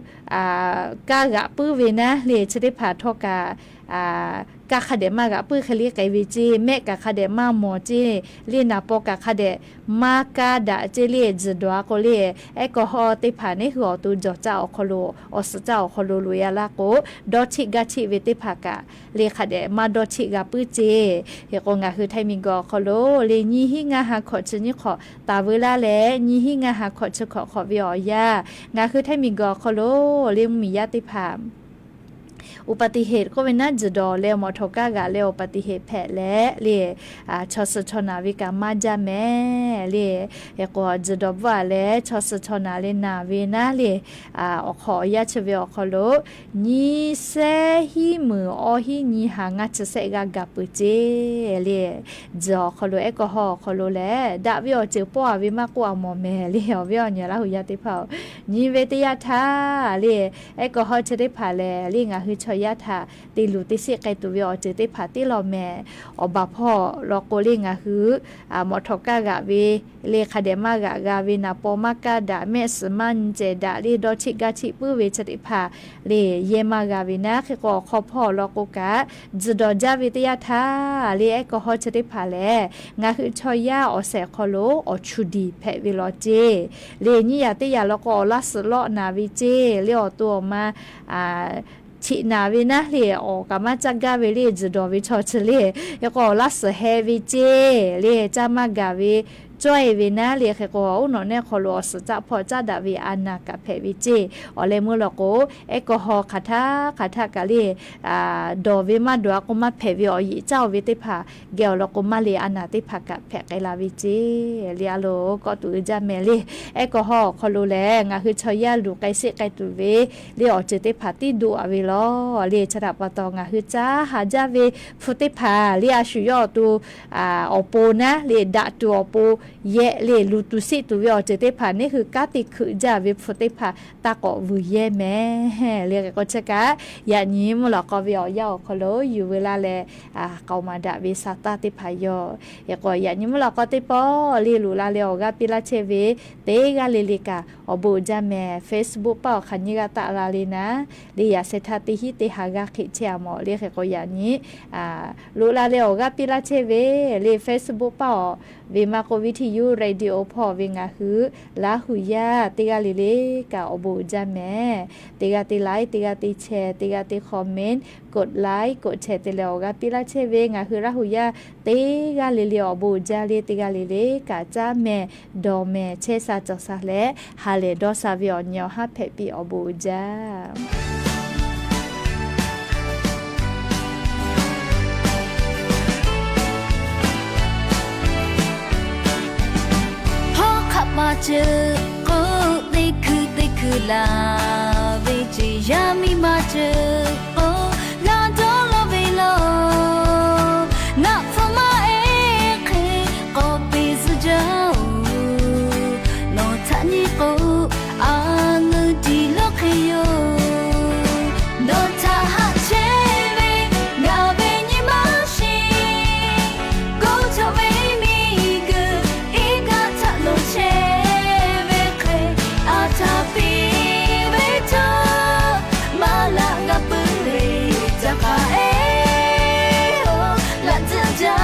kaˇ g'aꞈ puiˉ ve naˉ le, chi teˇ hpaˍ htawˇ kaꞈ kaˇ hk'a dehꞈ maˇ g'aꞈ puiˉ hk'e le k'ai ve ceˇ. Mehˆ kaꞈ hk'a dehꞈ maˇ mawˬ ceˇ le, naˍ paw kaꞈ hk'a dehꞈ maˇ kaˇ daꞈ ceˇ le. Tzuhˬ dawˬ a k'o le, ehˉ kawˇ hawˉ teˇ hpaˍ neˇ hui awˬ to jawˬ caˆ awˬ hk'aw lo, awˬ suhˍ caˆ awˬ hk'aw lo loꞈ e a laˇ k'o, dawˇ cheˆ gaˇ cheˆ ve teˇ hpaˍ kaꞈ le hk'a dehꞈ maˇ dawˇ cheˆ g'a puiˉ ceˇ. Hk'e k'o ngaˬ hui Htaiˇ miˬguiˬ awˬ hk'aw lo le, nyiˇ hinˉ ngaˇ ha hkawꞈ chi nyiˇ hk'awꞈ taˍ veu laˇ leh, nyiˇ hinˉ ngaˇ ha hkawꞈ chi hkawꞈ hk'awꞈ ve awˬ yanˇ, ngaˬ hui Htaiˇ miˬguiˬ awˬ hk'aw lo le, mvuhˇmiˬ yaˇ teˇ hpaˍ อุบัติเหตุ k'oˆ ve naˉ, tzuhˬ dawˬ leh mawꞈ htawꞈ kaˇ g'aꞈ leh อุบัติเหตุ hpehꞈ leh le, chaw suh chaw naˬ ve kaꞈ maˇ jaˇ mehˍ le. Hk'e k'o tzuhˬ dawˬ bvuhˆ a leh chaw suh chaw naˬ le naˬ ve naˉ le, awˬ hk'aw awˬ yanˇ chi ve awˬ hk'aw lo nyiˇ sehˉ hiˉ meunˍ awˇ hiˉ nyi ha ngaˇ chi sehˆ g'aˇ gaˬ peuˬ ceˇ le. Tzuhˬ awˬ hk'aw lo, ehˉ kawˇ hawˉ awˬ hk'aw lo lehˬ, daꞈ ve awˬ ceuˬ pawˆ a ve maˇ k'oˆ a mawˬ mehˍ le. Awˬ viˉ awˬ nyi Laˇ huˍ yaˇ teˇ hpaˍ-oˬ, nyi ve teˇ yanˇ htaˇ le, ehˉ kawˇ hawˉ chi teˇ hpaˍ lehˬ le, ngaˬ hui chaw yaˇ htaꞈ te luˬ te sheˆ k'ai tuˬ ve awˬ ceuˬ teˇ hpaˍ tiˉ law mehˍ. Awˬ baˬ hpawˇ law k'o le, ngaˬ hui mawꞈ htawꞈ kaˇ g'aꞈ ve le, hk'a dehꞈ maˇ g'aꞈ g'a ve, naˍ paw maˇ kaˇ daꞈ, mehˆ suhˍ maˇ nyi cehˬ daꞈ le, dawˇ cheˆ gaˇ cheˆ puiˉ ve chi teˇ hpaˍ le, yehˇ maˇ g'a ve naˉ. Hk'e k'o awˬ hk'aw hpawˇ law k'o kaꞈ, tzuhˬ dawˬ jaˇ ve teˇ yanˇ htaˇ le, ehˉ kawˇ hawˉ chi teˇ hpaˍ lehˬ, ngaˬ hui chaw yaˇ awˬ shehˍ hk'aw lo awˬ chu diˬ hpehꞈ ve law ceˇ le. Nyiˇ yaꞈ teˇ yaꞈ law k'o, awˬ laˇ suhˍ lawˆ naˍ ve ceˇ le. Awˬ to awˬ ma cheꞈ naˍ ve naˉ le, awˬ kaꞈ maˇ caˇ gaˇ ve le, tzuhˬ dawˬ ve chaw chi le. Hk'e k'o awˬ laˇ suhˍ heh ve ceˇ le, caˇ maˇ gaˬ ve cawˇ e ve naˉ le. Hk'e k'o uˉ nawꞈ nehˆ hk'aw lo awˬ suhˍ caˆ hpawˇ caˉ daꞈ ve a naˬ kaꞈ hpehꞈ ve ceˇ. Awˬ leh meuˇ law k'o, ehˉ kawˇ hawˉ hk'aˬ htaˇ hk'aˬ htaˇ kaꞈ le, dawˬ ve maˇ dawˬ a k'o maˇ hpehꞈ ve awˬ yeꞈ caˇ-o ve teˇ hpaˍ geh awˬ lawn k'o, maˇ le a naˬ teˇ hpaˍ kaꞈ hpehꞈ k'ai la ve ceˇ le. A loˍ kawˆ tuˬ uiˍ jaˇ mehˍ le. Ehˉ kawˇ hawˉ awˬ hk'aw lo lehˬ, ngaˬ hui chaw yaˇ luˬ k'ai sheˆ k'ai tuˬ ve le awˬ ceuˬ teˇ hpaˍ tiˉ doˆ a ve law le. Chi htaꞈ pa taw ngaˬ hui caˇ haˍ jaˇ ve hpu teˇ hpaˍ le, a shu yawˇ awˬ to awˬ pon naˉ le, daꞈ tuˬ awˬ pon yehˆ le, luˬ tuˬ sheˆ tuˬ ve awˬ ceuˬ teˇ hpaˍ neˇ hui kanˉ te hkeuꞈ jaˇ ve hpu teˇ hpaˍ taˇ k'awꞈ vuiˬ yehˇ mehˍ le. Hk'e k'o chi kaꞈ yaꞈ nyi mvuhˇ lawꞈ k'aw ve awˬ yanˇ awˬ hk'aw lo yuˬ veu laˇ leh, k'aoˍ maˍ daꞈ ve sa taˇ teˇ hpaˍ yoˬ. Hk'e k'o yaꞈ nyi mvuhˇ lawꞈ k'aw teˇ pawˆ le loꞈ la leh awˬ g'aˇ piˇ laˇ chehˇ ve teˇ g'aˇ le le kaꞈ awˬ bon uiˍ jaˇ mehˍ. Facebook paˇ awˬ hk'aˬ nyiˇ g'aˇ taˆ la le naˉ le, yaꞈ sheh htaˇ teˇ hinˉ teˇ ha g'aˇ hk'e chehˇ a mawˬ le. Hk'e k'o yaꞈ nyi loꞈ la leh awˬ g'aˇ piˇ laˇ chehˇ ve le, Facebook paˇ awˬ ve maˇ k'oˆ, วิทยุ radio hpawˇ ve ngaˬ hui Laˇ huˍ yaˇ teˇ g'aˇ le le kaꞈ awˬ bon uiˍ jaˇ mehˍ. Teˇ g'aˇ teˇ like, teˇ g'aˇ teˇ share, teˇ g'aˇ teˇ comment, กดไลค์ กดแชร์ te leh awˬ g'aˇ piˇ laˇ chehˇ ve ngaˬ hui Laˇ huˍ yaˇ teˇ g'aˇ le le awˬ bon uiˍ jaˇ le. Teˇ g'aˇ le le kaꞈ caˇ mehˍ, dawˬ mehˍ, chehˇ sha cawˬ sha leh ha lehˬ dawˇ sha ve awˬ nyi awˬ haˉ hpehꞈ piˇ awˬ bon uiˍ jaˇ. Hawˉ hk'aˆ maˇ ceuˬ k'o, teˇ hkui teˇ hkui laˬ ve ceˇ. Yaˇ miˇ maˇ ceuˬ k'o, g'a dawˇ law ve law. Naˆ hpu maˇ eˬ hk'e k'awꞈ peꞈ zuhˆ jaˇ-oˬ. Nawˬ htaꞈ nyi k'o, a nuˇ tiˍ lawˇ hk'e yoˬ. Nawˬ htaꞈ haꞈ chehˇ ve ngaˬ ve nyi ma shiˍ. K'oˆ cawˬ ve miˬguiˬ iˉ kaˆ htaꞈ lo chehˇ ve hk'e, a htaꞈ piˇ ve htawˇ, maˇ laꞈ g'a puiˉ ve caˇ k'aꞈ ehˉ-oˬ, laꞈ tcuhˆ jaˇ.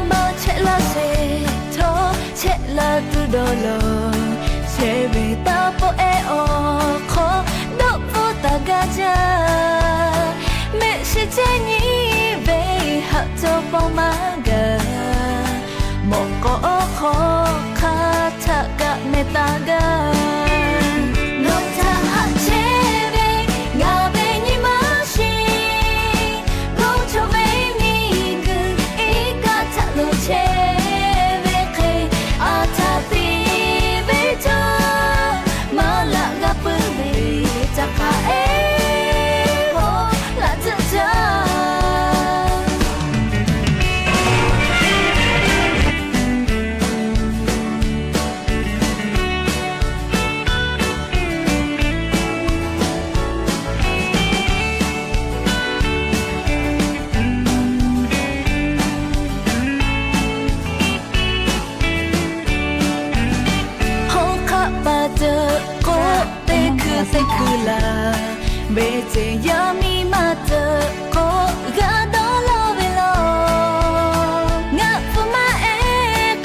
Maˇ chehˇ laˇ sheˍ htawˇ, chehˇ laˇ tuˬ dawˇ law. Chehˇ ve taˇ pawˆ ehˉ awˬ hk'aw, dawˆ pfuhˇ taˍ gaˇ jaˇ. Mehˆ shiˍ chehˇ nyi ve haꞈ cawˇ pawˆ maˇ gaˬ. Mawꞈ k'aw awˬ hk'aw hk'aˬ htaˆ kaꞈ meh taˍ gaˇ. Nawˬ htaꞈ haꞈ chehˇ ve ngaˬ ve nyi ma shiˍ. K'oˆ cawˬ ve miˬguiˬ iˉ kaˆ htaꞈ lo chehˇ ve hk'e, a htaꞈ piˇ ve htawˇ, maˇ laꞈ g'a puiˉ ve caˇ k'aꞈ ehˉ-oˬ, laꞈ tcuhˆ jaˇ. Kuˬ laˬ ve ceˬ yaˇ miˇ ma teuꞈ k'awꞈ g'a dawˇ law ve law. Ngaˬ hpu maˇ ehˉ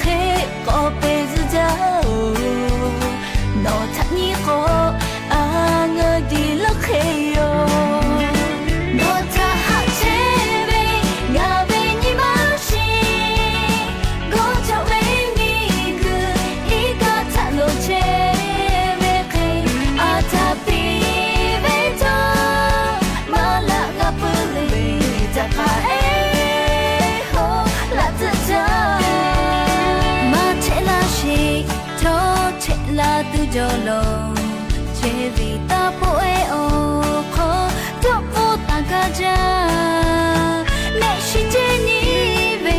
hk'e k'awꞈ pehˬ zuhˬ jaˇ oˬ. Nawˬ htaꞈ nyi k'o, a ngeuˍ diˬ leuˉ hk'e yoˬ. Nawˬ htaꞈ haꞈ chehˇ ve ngaˬ ve nyi ma shiˍ, g'awˇ cawˬ ve miˬguiˬ iˉ kaˆ htaꞈ lo chehˇ ve hk'e, a htaꞈ piˇ ve htawˇ, maˇ laꞈ g'a puiˉ ve htaꞈ hk'a ehˉ hoˉ laꞈ tcuhˆ jaˇ. Maˇ chehˇ laˇ sheˍ, chaw chehˇ laˇ tuˬ jaw law. Chehˇ ve taˇ poˆ ehˉ awˬ hk'aw, cawˇ pfuhˇ taˍ gaˇ jaˇ. Mehˆ shiˍ ceh nyi ve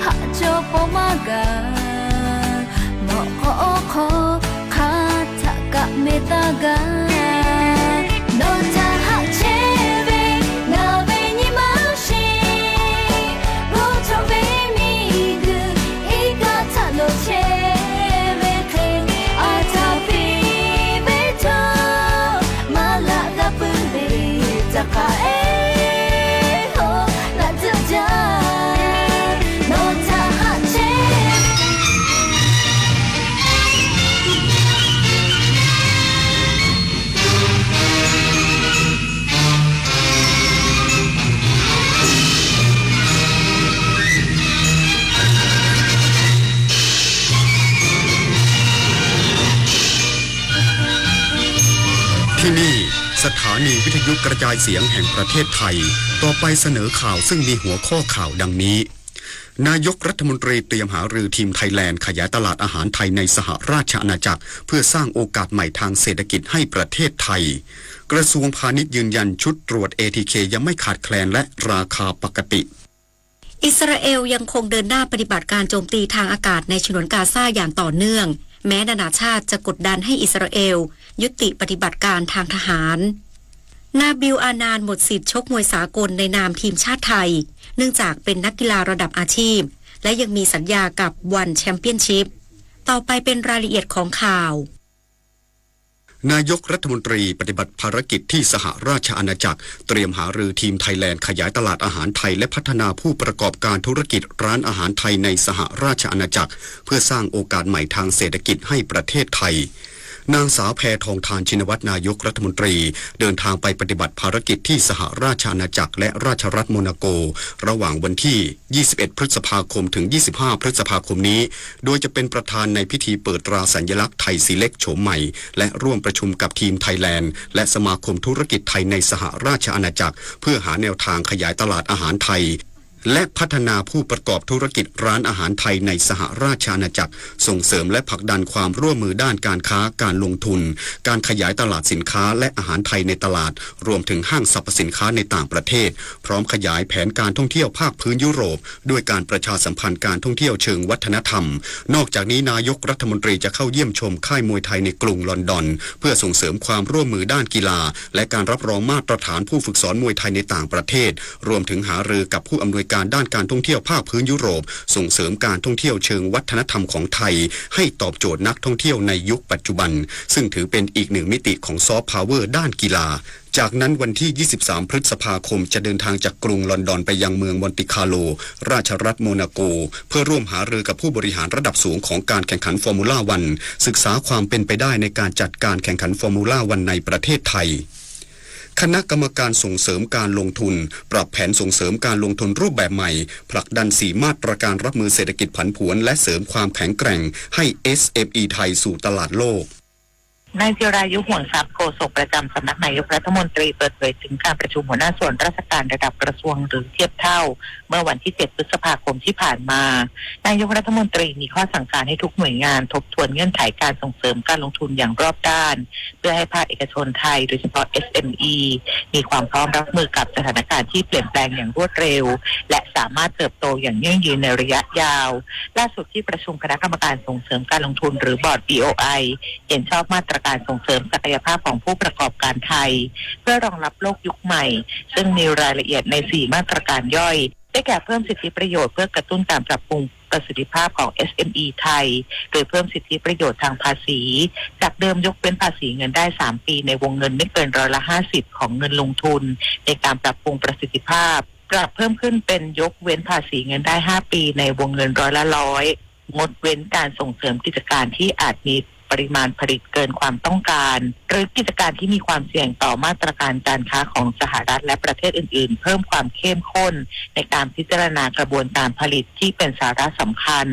haꞈ chaw paw maˇ gaˬ. Mawꞈ k'aw awˬ hk'aw hk'aˬ htaꞈ kaꞈ meh taˇ gaˇ. Nawˬ htaꞈ haꞈ chehˇ ve ngaˬ ve nyi ma shiˍ, g'awˇ cawˬ ve miˬguiˬ iˉ kaˆ htaꞈ lo chehˇ ve hk'e, a htaꞈ piˇ ve htawˇ, maˇ laꞈ g'a puiˉ ve htaꞈ hk'a ehˉ hoˉ laꞈ tcuhˆ jaˇ. Nawˬ htaꞈ haꞈ chehˇที่นี่ สถานีวิทยุกระจายเสียงแห่งประเทศไทย ต่อไปเสนอข่าวซึ่งมีหัวข้อข่าวดังนี้ นายกรัฐมนตรีเตรียมหารือทีมไทยแลนด์ขยายตลาดอาหารไทยในสหราชอาณาจักร เพื่อสร้างโอกาสใหม่ทางเศรษฐกิจให้ประเทศไทย กระทรวงพาณิชย์ยืนยันชุดตรวจ เอทีเค ยังไม่ขาดแคลนและราคาปกติ อิสราเอลยังคงเดินหน้าปฏิบัติการโจมตีทางอากาศในฉนวนกาซาอย่างต่อเนื่อง แม้นานาชาติจะกดดันให้อิสราเอลยุติปฏิบัติการทางทหาร นาบิล อานันต์หมดสิทธิ์ชกมวยสากลในนามทีมชาติไทย เนื่องจากเป็นนักกีฬาระดับอาชีพ และยังมีสัญญากับ One Championship ต่อไปเป็นรายละเอียดของข่าว นายกรัฐมนตรีปฏิบัติภารกิจที่สหราชอาณาจักร เตรียมหารือทีมไทยแลนด์ขยายตลาดอาหารไทยและพัฒนาผู้ประกอบการธุรกิจร้านอาหารไทยในสหราชอาณาจักร เพื่อสร้างโอกาสใหม่ทางเศรษฐกิจให้ประเทศไทย นางสาวแพทองธาร ชินวัตร นายกรัฐมนตรี เดินทางไปปฏิบัติภารกิจที่สหราชอาณาจักรและราชรัฐโมนาโก ระหว่างวันที่ ยี่สิบเอ็ด พฤษภาคม ถึง ยี่สิบห้า พฤษภาคมนี้ โดยจะเป็นประธานในพิธีเปิดตราสัญลักษณ์ไทยสีเล็กโฉมใหม่ และร่วมประชุมกับทีมไทยแลนด์ และสมาคมธุรกิจไทยในสหราชอาณาจักร เพื่อหาแนวทางขยายตลาดอาหารไทย และพัฒนาผู้ประกอบธุรกิจร้านอาหารไทยในสหราชอาณาจักร ส่งเสริมและผลักดันความร่วมมือด้านการค้า การลงทุน การขยายตลาดสินค้าและอาหารไทยในตลาด รวมถึงห้างสรรพสินค้าในต่างประเทศ พร้อมขยายแผนการท่องเที่ยวภาคพื้นยุโรป ด้วยการประชาสัมพันธ์การท่องเที่ยวเชิงวัฒนธรรม นอกจากนี้นายกรัฐมนตรีจะเข้าเยี่ยมชมค่ายมวยไทยในกรุงลอนดอน เพื่อส่งเสริมความร่วมมือด้านกีฬา และการรับรองมาตรฐานผู้ฝึกสอนมวยไทยในต่างประเทศ รวมถึงหารือกับผู้อำนวยการด้านการท่องเที่ยวภาคพื้นยุโรป ส่งเสริมการท่องเที่ยวเชิงวัฒนธรรมของไทย ให้ตอบโจทย์นักท่องเที่ยวในยุคปัจจุบัน ซึ่งถือเป็นอีกหนึ่งมิติของซอฟต์พาวเวอร์ด้านกีฬา จากนั้นวันที่ ยี่สิบสาม พฤษภาคม จะเดินทางจากกรุงลอนดอนไปยังเมืองมอนติคาร์โล ราชรัฐโมนาโก เพื่อร่วมหารือกับผู้บริหารระดับสูงของการแข่งขันฟอร์มูล่าวัน ศึกษาความเป็นไปได้ในการจัดการแข่งขันฟอร์มูล่าวันในประเทศไทย คณะกรรมการส่งเสริมการลงทุน ปรับแผนส่งเสริมการลงทุนรูปแบบใหม่ ผลักดันสี่มาตรการรับมือเศรษฐกิจผันผวน และเสริมความแข็งแกร่งให้ เอสเอ็มอี ไทยสู่ตลาดโลก นายจิรายุ ห่วงทรัพย์ โฆษกประจำสำนักนายกรัฐมนตรี เปิดเผยถึงการประชุมหัวหน้าส่วนราชการระดับกระทรวงหรือเทียบเท่า เมื่อวันที่ เจ็ด พฤษภาคมที่ผ่านมา นายกรัฐมนตรีมีข้อสั่งการให้ทุกหน่วยงานทบทวนเงื่อนไขการส่งเสริมการลงทุนอย่างรอบด้าน เพื่อให้ภาคเอกชนไทย โดยเฉพาะ เอสเอ็มอี มีความพร้อมรับมือกับสถานการณ์ที่เปลี่ยนแปลงอย่างรวดเร็ว และสามารถเติบโตอย่างยั่งยืนในระยะยาว ล่าสุดที่ประชุมคณะกรรมการส่งเสริมการลงทุนหรือบอร์ด บีโอไอ เห็นชอบมาตรการส่งเสริมศักยภาพของผู้ประกอบการไทย เพื่อรองรับโลกยุคใหม่ ซึ่งมีรายละเอียดใน สี่ มาตรการย่อย ได้แก่เพิ่มสิทธิประโยชน์เพื่อกระตุ้นการปรับปรุง ประสิทธิภาพของ เอสเอ็มอี ไทย โดยเพิ่มสิทธิประโยชน์ทางภาษี จากเดิมยกเว้นภาษีเงินได้ สาม ปี ในวงเงินไม่เกินร้อยละ ห้าสิบ ของเงินลงทุน ในการปรับปรุงประสิทธิภาพ ปรับเพิ่มขึ้นเป็นยกเว้นภาษีเงินได้ ห้า ปี ในวงเงินร้อยละ ร้อย งดเว้นการส่งเสริมกิจการที่อาจมีปริมาณผลิตเกินความต้องการ หรือกิจการที่มีความเสี่ยงต่อมาตรการการค้าของสหรัฐและประเทศอื่นๆ เพิ่มความเข้มข้นในการพิจารณากระบวนการผลิตที่เป็นสาระสำคัญ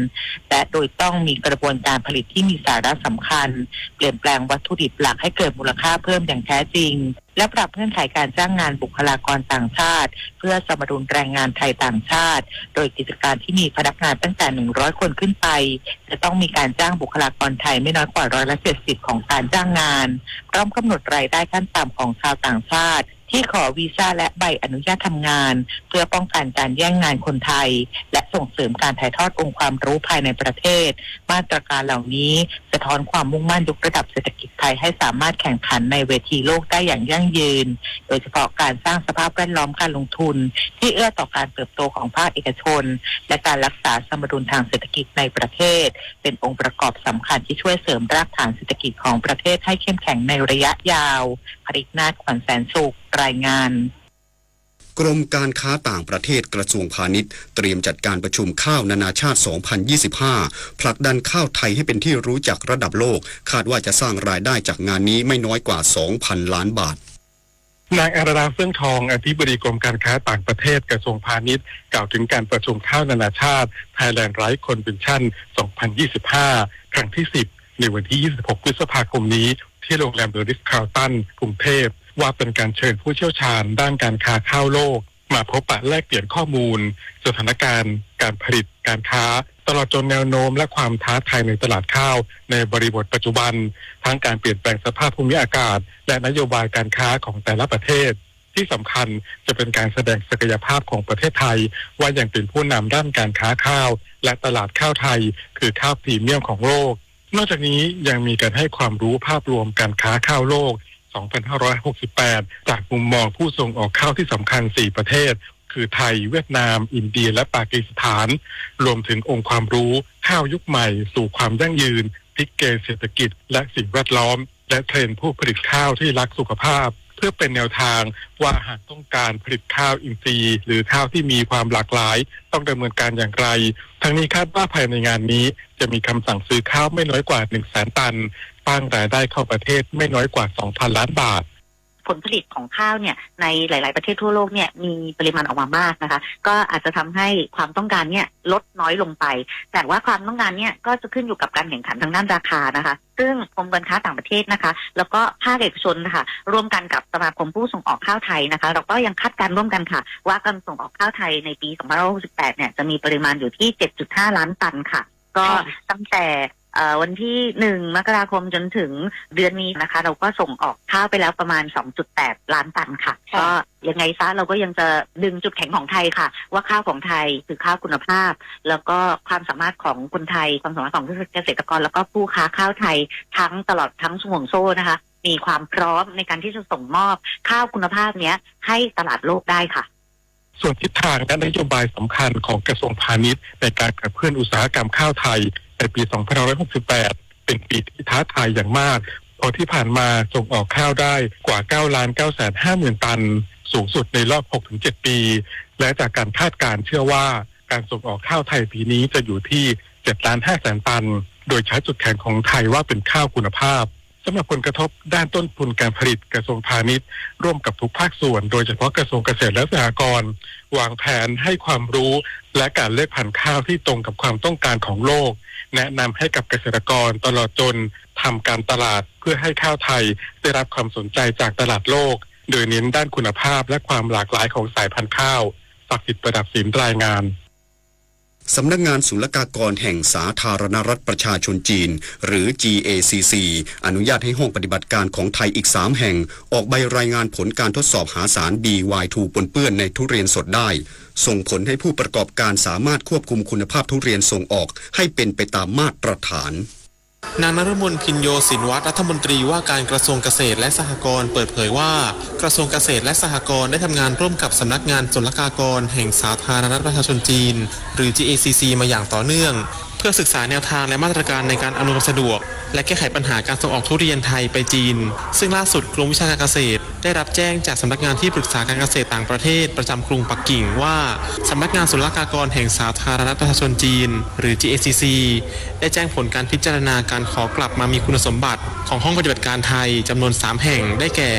และโดยต้องมีกระบวนการผลิตที่มีสาระสำคัญ เปลี่ยนแปลงวัตถุดิบหลักให้เกิดมูลค่าเพิ่มอย่างแท้จริง และปรับเงื่อนไขการจ้างงานบุคลากรต่างชาติ เพื่อสมดุลแรงงานไทยต่างชาติ โดยกิจการที่มีพนักงานตั้งแต่ หนึ่งร้อย คนขึ้นไป จะต้องมีการจ้างบุคลากรไทยไม่น้อยกว่าร้อยละ เจ็ดสิบ ของการจ้างงาน พร้อมกำหนดรายได้ขั้นต่ำของชาวต่างชาติ ที่ขอวีซ่าและใบอนุญาตทำงาน เพื่อป้องกันการแย่งงานคนไทย และส่งเสริมการถ่ายทอดองค์ความรู้ภายในประเทศ มาตรการเหล่านี้สะท้อนความมุ่งมั่นยกระดับเศรษฐกิจไทยให้สามารถแข่งขันในเวทีโลกได้อย่างยั่งยืน โดยเฉพาะการสร้างสภาพแวดล้อมการลงทุนที่เอื้อต่อการเติบโตของภาคเอกชน และการรักษาสมดุลทางเศรษฐกิจในประเทศ เป็นองค์ประกอบสำคัญที่ช่วยเสริมรากฐานเศรษฐกิจของประเทศให้เข้มแข็งในระยะยาว ผลิตนาถ ขวัญแสนสุข รายงาน กรมการค้าต่างประเทศกระทรวงพาณิชย์เตรียมจัดการประชุมข้าวนานาชาติ สองพันยี่สิบห้า ผลักดันข้าวไทยให้เป็นที่รู้จักระดับโลก คาดว่าจะสร้างรายได้จากงานนี้ไม่น้อยกว่า สองพันล้านบาท นางอาราดา เฟื่องทอง อธิบดีกรมการค้าต่างประเทศกระทรวงพาณิชย์ กล่าวถึงการประชุมข้าวนานาชาติ Thailand Rice Convention สองพันยี่สิบห้า ครั้งที่ สิบ ในวันที่ ยี่สิบหก พฤษภาคมนี้ ที่โรงแรม The Ritz Carlton กรุงเทพ ว่าเป็นการเชิญผู้เชี่ยวชาญด้านการค้าข้าวโลก มาพบปะแลกเปลี่ยนข้อมูล สถานการณ์ การผลิต การค้า ตลอดจนแนวโน้มและความท้าทายในตลาดข้าวในบริบทปัจจุบัน ทั้งการเปลี่ยนแปลงสภาพภูมิอากาศ และนโยบายการค้าของแต่ละประเทศ ที่สำคัญจะเป็นการแสดงศักยภาพของประเทศไทย ว่ายังเป็นผู้นำด้านการค้าข้าว และตลาดข้าวไทย คือข้าวพรีเมียมของโลก นอกจากนี้ยังมีการให้ความรู้ภาพรวมการค้าข้าวโลก สองพันห้าร้อยหกสิบแปด จากมุมมองผู้ส่งออกข้าวที่สำคัญ สี่ ประเทศ คือไทย เวียดนาม อินเดีย และปากีสถาน รวมถึงองค์ความรู้ข้าวยุคใหม่สู่ความยั่งยืน พลิกเกมเศรษฐกิจ และสิ่งแวดล้อม และเทรนด์ผู้ผลิตข้าวที่รักสุขภาพ เพื่อเป็นแนวทางว่าหากต้องการผลิตข้าวอินทรีย์ หรือข้าวที่มีความหลากหลาย ต้องดำเนินการอย่างไร ทั้งนี้คาดว่าภายในงานนี้จะมีคำสั่งซื้อข้าวไม่น้อยกว่า หนึ่งแสนตัน สร้างรายได้เข้าประเทศไม่น้อยกว่า สองพันล้านบาท ผลผลิตของข้าวเนี่ยในหลายๆประเทศทั่วโลกเนี่ยมีปริมาณออกมามากนะคะ ก็อาจจะทำให้ความต้องการเนี่ยลดน้อยลงไป แต่ว่าความต้องการเนี่ยก็จะขึ้นอยู่กับการแข่งขันทางด้านราคานะคะ ซึ่งกรมการค้าต่างประเทศนะคะ แล้วก็ภาคเอกชนนะคะ ร่วมกันกับสมาคมผู้ส่งออกข้าวไทยนะคะ เราก็ยังคาดการณ์ร่วมกันค่ะ ว่าการส่งออกข้าวไทยในปี สองพันห้าร้อยหกสิบแปด เนี่ยจะมีปริมาณอยู่ที่ เจ็ดจุดห้าล้านตันค่ะ ก็ตั้งแต่เอ่อวันที่ หนึ่ง มกราคมจนถึงเดือนนี้นะคะ เราก็ส่งออกข้าวไปแล้วประมาณ สองจุดแปดล้านตันค่ะ ก็ยังไงซะเราก็ยังจะดึงจุดแข็งของไทยค่ะ ว่าข้าวของไทยคือข้าวคุณภาพ แล้วก็ความสามารถของคนไทย ความสามารถของเกษตรกร แล้วก็ผู้ค้าข้าวไทยทั้งตลอดทั้งห่วงโซ่นะคะ มีความพร้อมในการที่จะส่งมอบข้าวคุณภาพเนี้ยให้ตลาดโลกได้ค่ะ ส่วนทิศทางและนโยบายสำคัญของกระทรวงพาณิชย์ในการขับเคลื่อนอุตสาหกรรมข้าวไทยในปี สองพันห้าร้อยหกสิบแปด เป็นปีที่ท้าทายอย่างมาก เพราะที่ผ่านมาส่งออกข้าวได้กว่า เก้าล้านเก้าแสนห้าหมื่นตัน สูงสุดในรอบ หกถึงเจ็ดปี และจากการคาดการณ์เชื่อว่าการส่งออกข้าวไทยปีนี้จะอยู่ที่ เจ็ดล้านห้าแสนตัน โดยใช้จุดแข็งของไทยว่าเป็นข้าวคุณภาพ สำหรับผลกระทบด้านต้นทุนการผลิต กระทรวงพาณิชย์ร่วมกับทุกภาคส่วน โดยเฉพาะกระทรวงเกษตรและสหกรณ์ วางแผนให้ความรู้ และการเลือกพันธุ์ข้าวที่ตรงกับความต้องการของโลก แนะนำให้กับเกษตรกร ตลอดจนทำการตลาด เพื่อให้ข้าวไทยได้รับความสนใจจากตลาดโลก โดยเน้นด้านคุณภาพและความหลากหลายของสายพันธุ์ข้าว ศักดิ์สิทธิ์ ประดับศิลป์ รายงาน สำนักงานศุลกากรแห่งสาธารณรัฐประชาชนจีน หรือ จี เอ ซี ซี อนุญาตให้ห้องปฏิบัติการของไทยอีก สาม แห่ง ออกใบรายงานผลการทดสอบหาสาร บี วาย ทู ปนเปื้อนในทุเรียนสดได้ ส่งผลให้ผู้ประกอบการสามารถควบคุมคุณภาพทุเรียนส่งออกให้เป็นไปตามมาตรฐาน นางนฤมล พิญโญสินวัฒน์ รัฐมนตรีว่าการกระทรวงเกษตรและสหกรณ์ เปิดเผยว่า กระทรวงเกษตรและสหกรณ์ได้ทำงานร่วมกับสำนักงานศุลกากรแห่งสาธารณรัฐประชาชนจีน หรือ จีเอซีซี มาอย่างต่อเนื่อง เพื่อศึกษาแนวทางและมาตรการในการอำนวยความสะดวก และแก้ไขปัญหาการส่งออกทุเรียนไทยไปจีน ซึ่งล่าสุดกรมวิชาการเกษตรได้รับแจ้งจากสำนักงานที่ปรึกษาการเกษตรต่างประเทศประจำกรุงปักกิ่งว่า สำนักงานศุลกากรแห่งสาธารณรัฐประชาชนจีน หรือ จีเอซีซี ได้แจ้งผลการพิจารณาการขอกลับมามีคุณสมบัติของห้องปฏิบัติการไทยจำนวน สาม แห่ง ได้แก่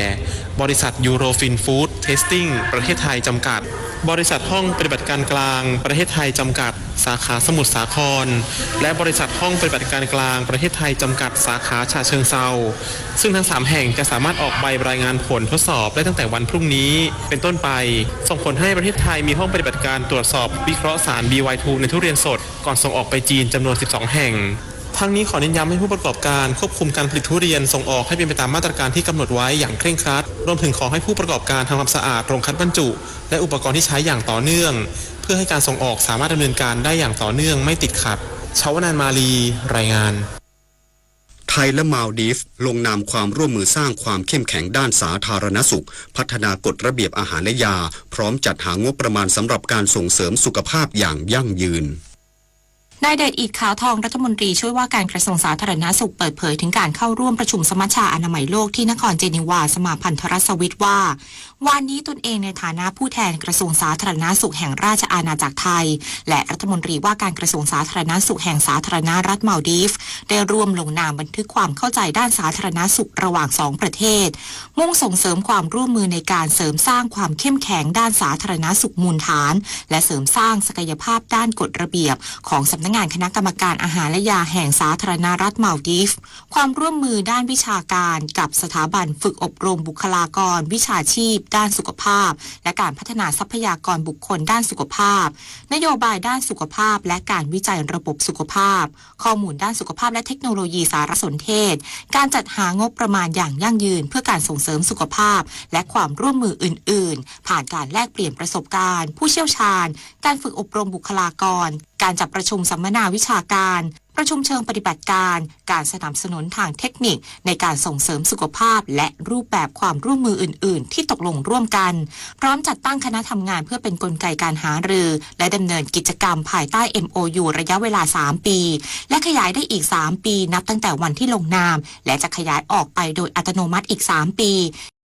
บริษัท Eurofin Food Testing ประเทศไทยจำกัด บริษัทห้องปฏิบัติการกลางประเทศไทยจำกัด สาขาสมุทรสาคร และบริษัทห้องปฏิบัติการกลางประเทศไทยจำกัด สาขาฉะเชิงเทรา ซึ่งทั้ง สาม แห่งจะสามารถออกใบรายงานผลทดสอบได้ตั้งแต่วันพรุ่งนี้เป็นต้นไป ส่งผลให้ประเทศไทยมีห้องปฏิบัติการตรวจสอบวิเคราะห์สาร บีวายทู ในทุเรียนสดก่อนส่งออกไปจีนจำนวน สิบสอง แห่ง ทั้งนี้ขอเน้นย้ำให้ผู้ประกอบการควบคุมการผลิตทุเรียนส่งออกให้เป็นไปตามมาตรการที่กำหนดไว้อย่างเคร่งครัด รวมถึงขอให้ผู้ประกอบการทำความสะอาดโรงคัดบรรจุ และอุปกรณ์ที่ใช้อย่างต่อเนื่อง เพื่อให้การส่งออกสามารถดำเนินการได้อย่างต่อเนื่องไม่ติดขัด ชาวนานมาลี รายงาน ไทยและมาลดีฟลงนามความร่วมมือสร้างความเข้มแข็งด้านสาธารณสุข พัฒนากฎระเบียบอาหารและยา พร้อมจัดหางบประมาณสำหรับการส่งเสริมสุขภาพอย่างยั่งยืน นายเดชอิต ขาวทอง รัฐมนตรีช่วยว่าการกระทรวงสาธารณสุข เปิดเผยถึงการเข้าร่วมประชุมสมัชชาอนามัยโลกที่นครเจนีวา สมาพันธรัฐสวิสว่า วานนี้ตนเองในฐานะผู้แทนกระทรวงสาธารณสุขแห่งราชอาณาจักรไทย และรัฐมนตรีว่าการกระทรวงสาธารณสุขแห่งสาธารณรัฐมาลดีฟ ได้ร่วมลงนามบันทึกความเข้าใจด้านสาธารณสุขระหว่างสองประเทศ มุ่งส่งเสริมความร่วมมือในการเสริมสร้างความเข้มแข็งด้านสาธารณสุขมูลฐาน และเสริมสร้างศักยภาพด้านกฎระเบียบของสำนักงานคณะกรรมการอาหารและยาแห่งสาธารณรัฐมาลดีฟ ความร่วมมือด้านวิชาการกับสถาบันฝึกอบรมบุคลากรวิชาชีพด้านสุขภาพ และการพัฒนาทรัพยากรบุคคลด้านสุขภาพ นโยบายด้านสุขภาพ และการวิจัยระบบสุขภาพ ข้อมูลด้านสุขภาพและเทคโนโลยีสารสนเทศ การจัดหางบประมาณอย่างยั่งยืนเพื่อการส่งเสริมสุขภาพ และความร่วมมืออื่นๆ ผ่านการแลกเปลี่ยนประสบการณ์ ผู้เชี่ยวชาญ การฝึกอบรมบุคลากร การจัดประชุมสัมมนาวิชาการ ประชุมเชิงปฏิบัติการ การสนับสนุนทางเทคนิคในการส่งเสริมสุขภาพ และรูปแบบความร่วมมืออื่นๆ ที่ตกลงร่วมกัน พร้อมจัดตั้งคณะทำงานเพื่อเป็นกลไกการหารือ และดำเนินกิจกรรมภายใต้ เอ็มโอยู ระยะเวลา สาม ปี และขยายได้อีก สาม ปี นับตั้งแต่วันที่ลงนาม และจะขยายออกไปโดยอัตโนมัติอีก สาม ปี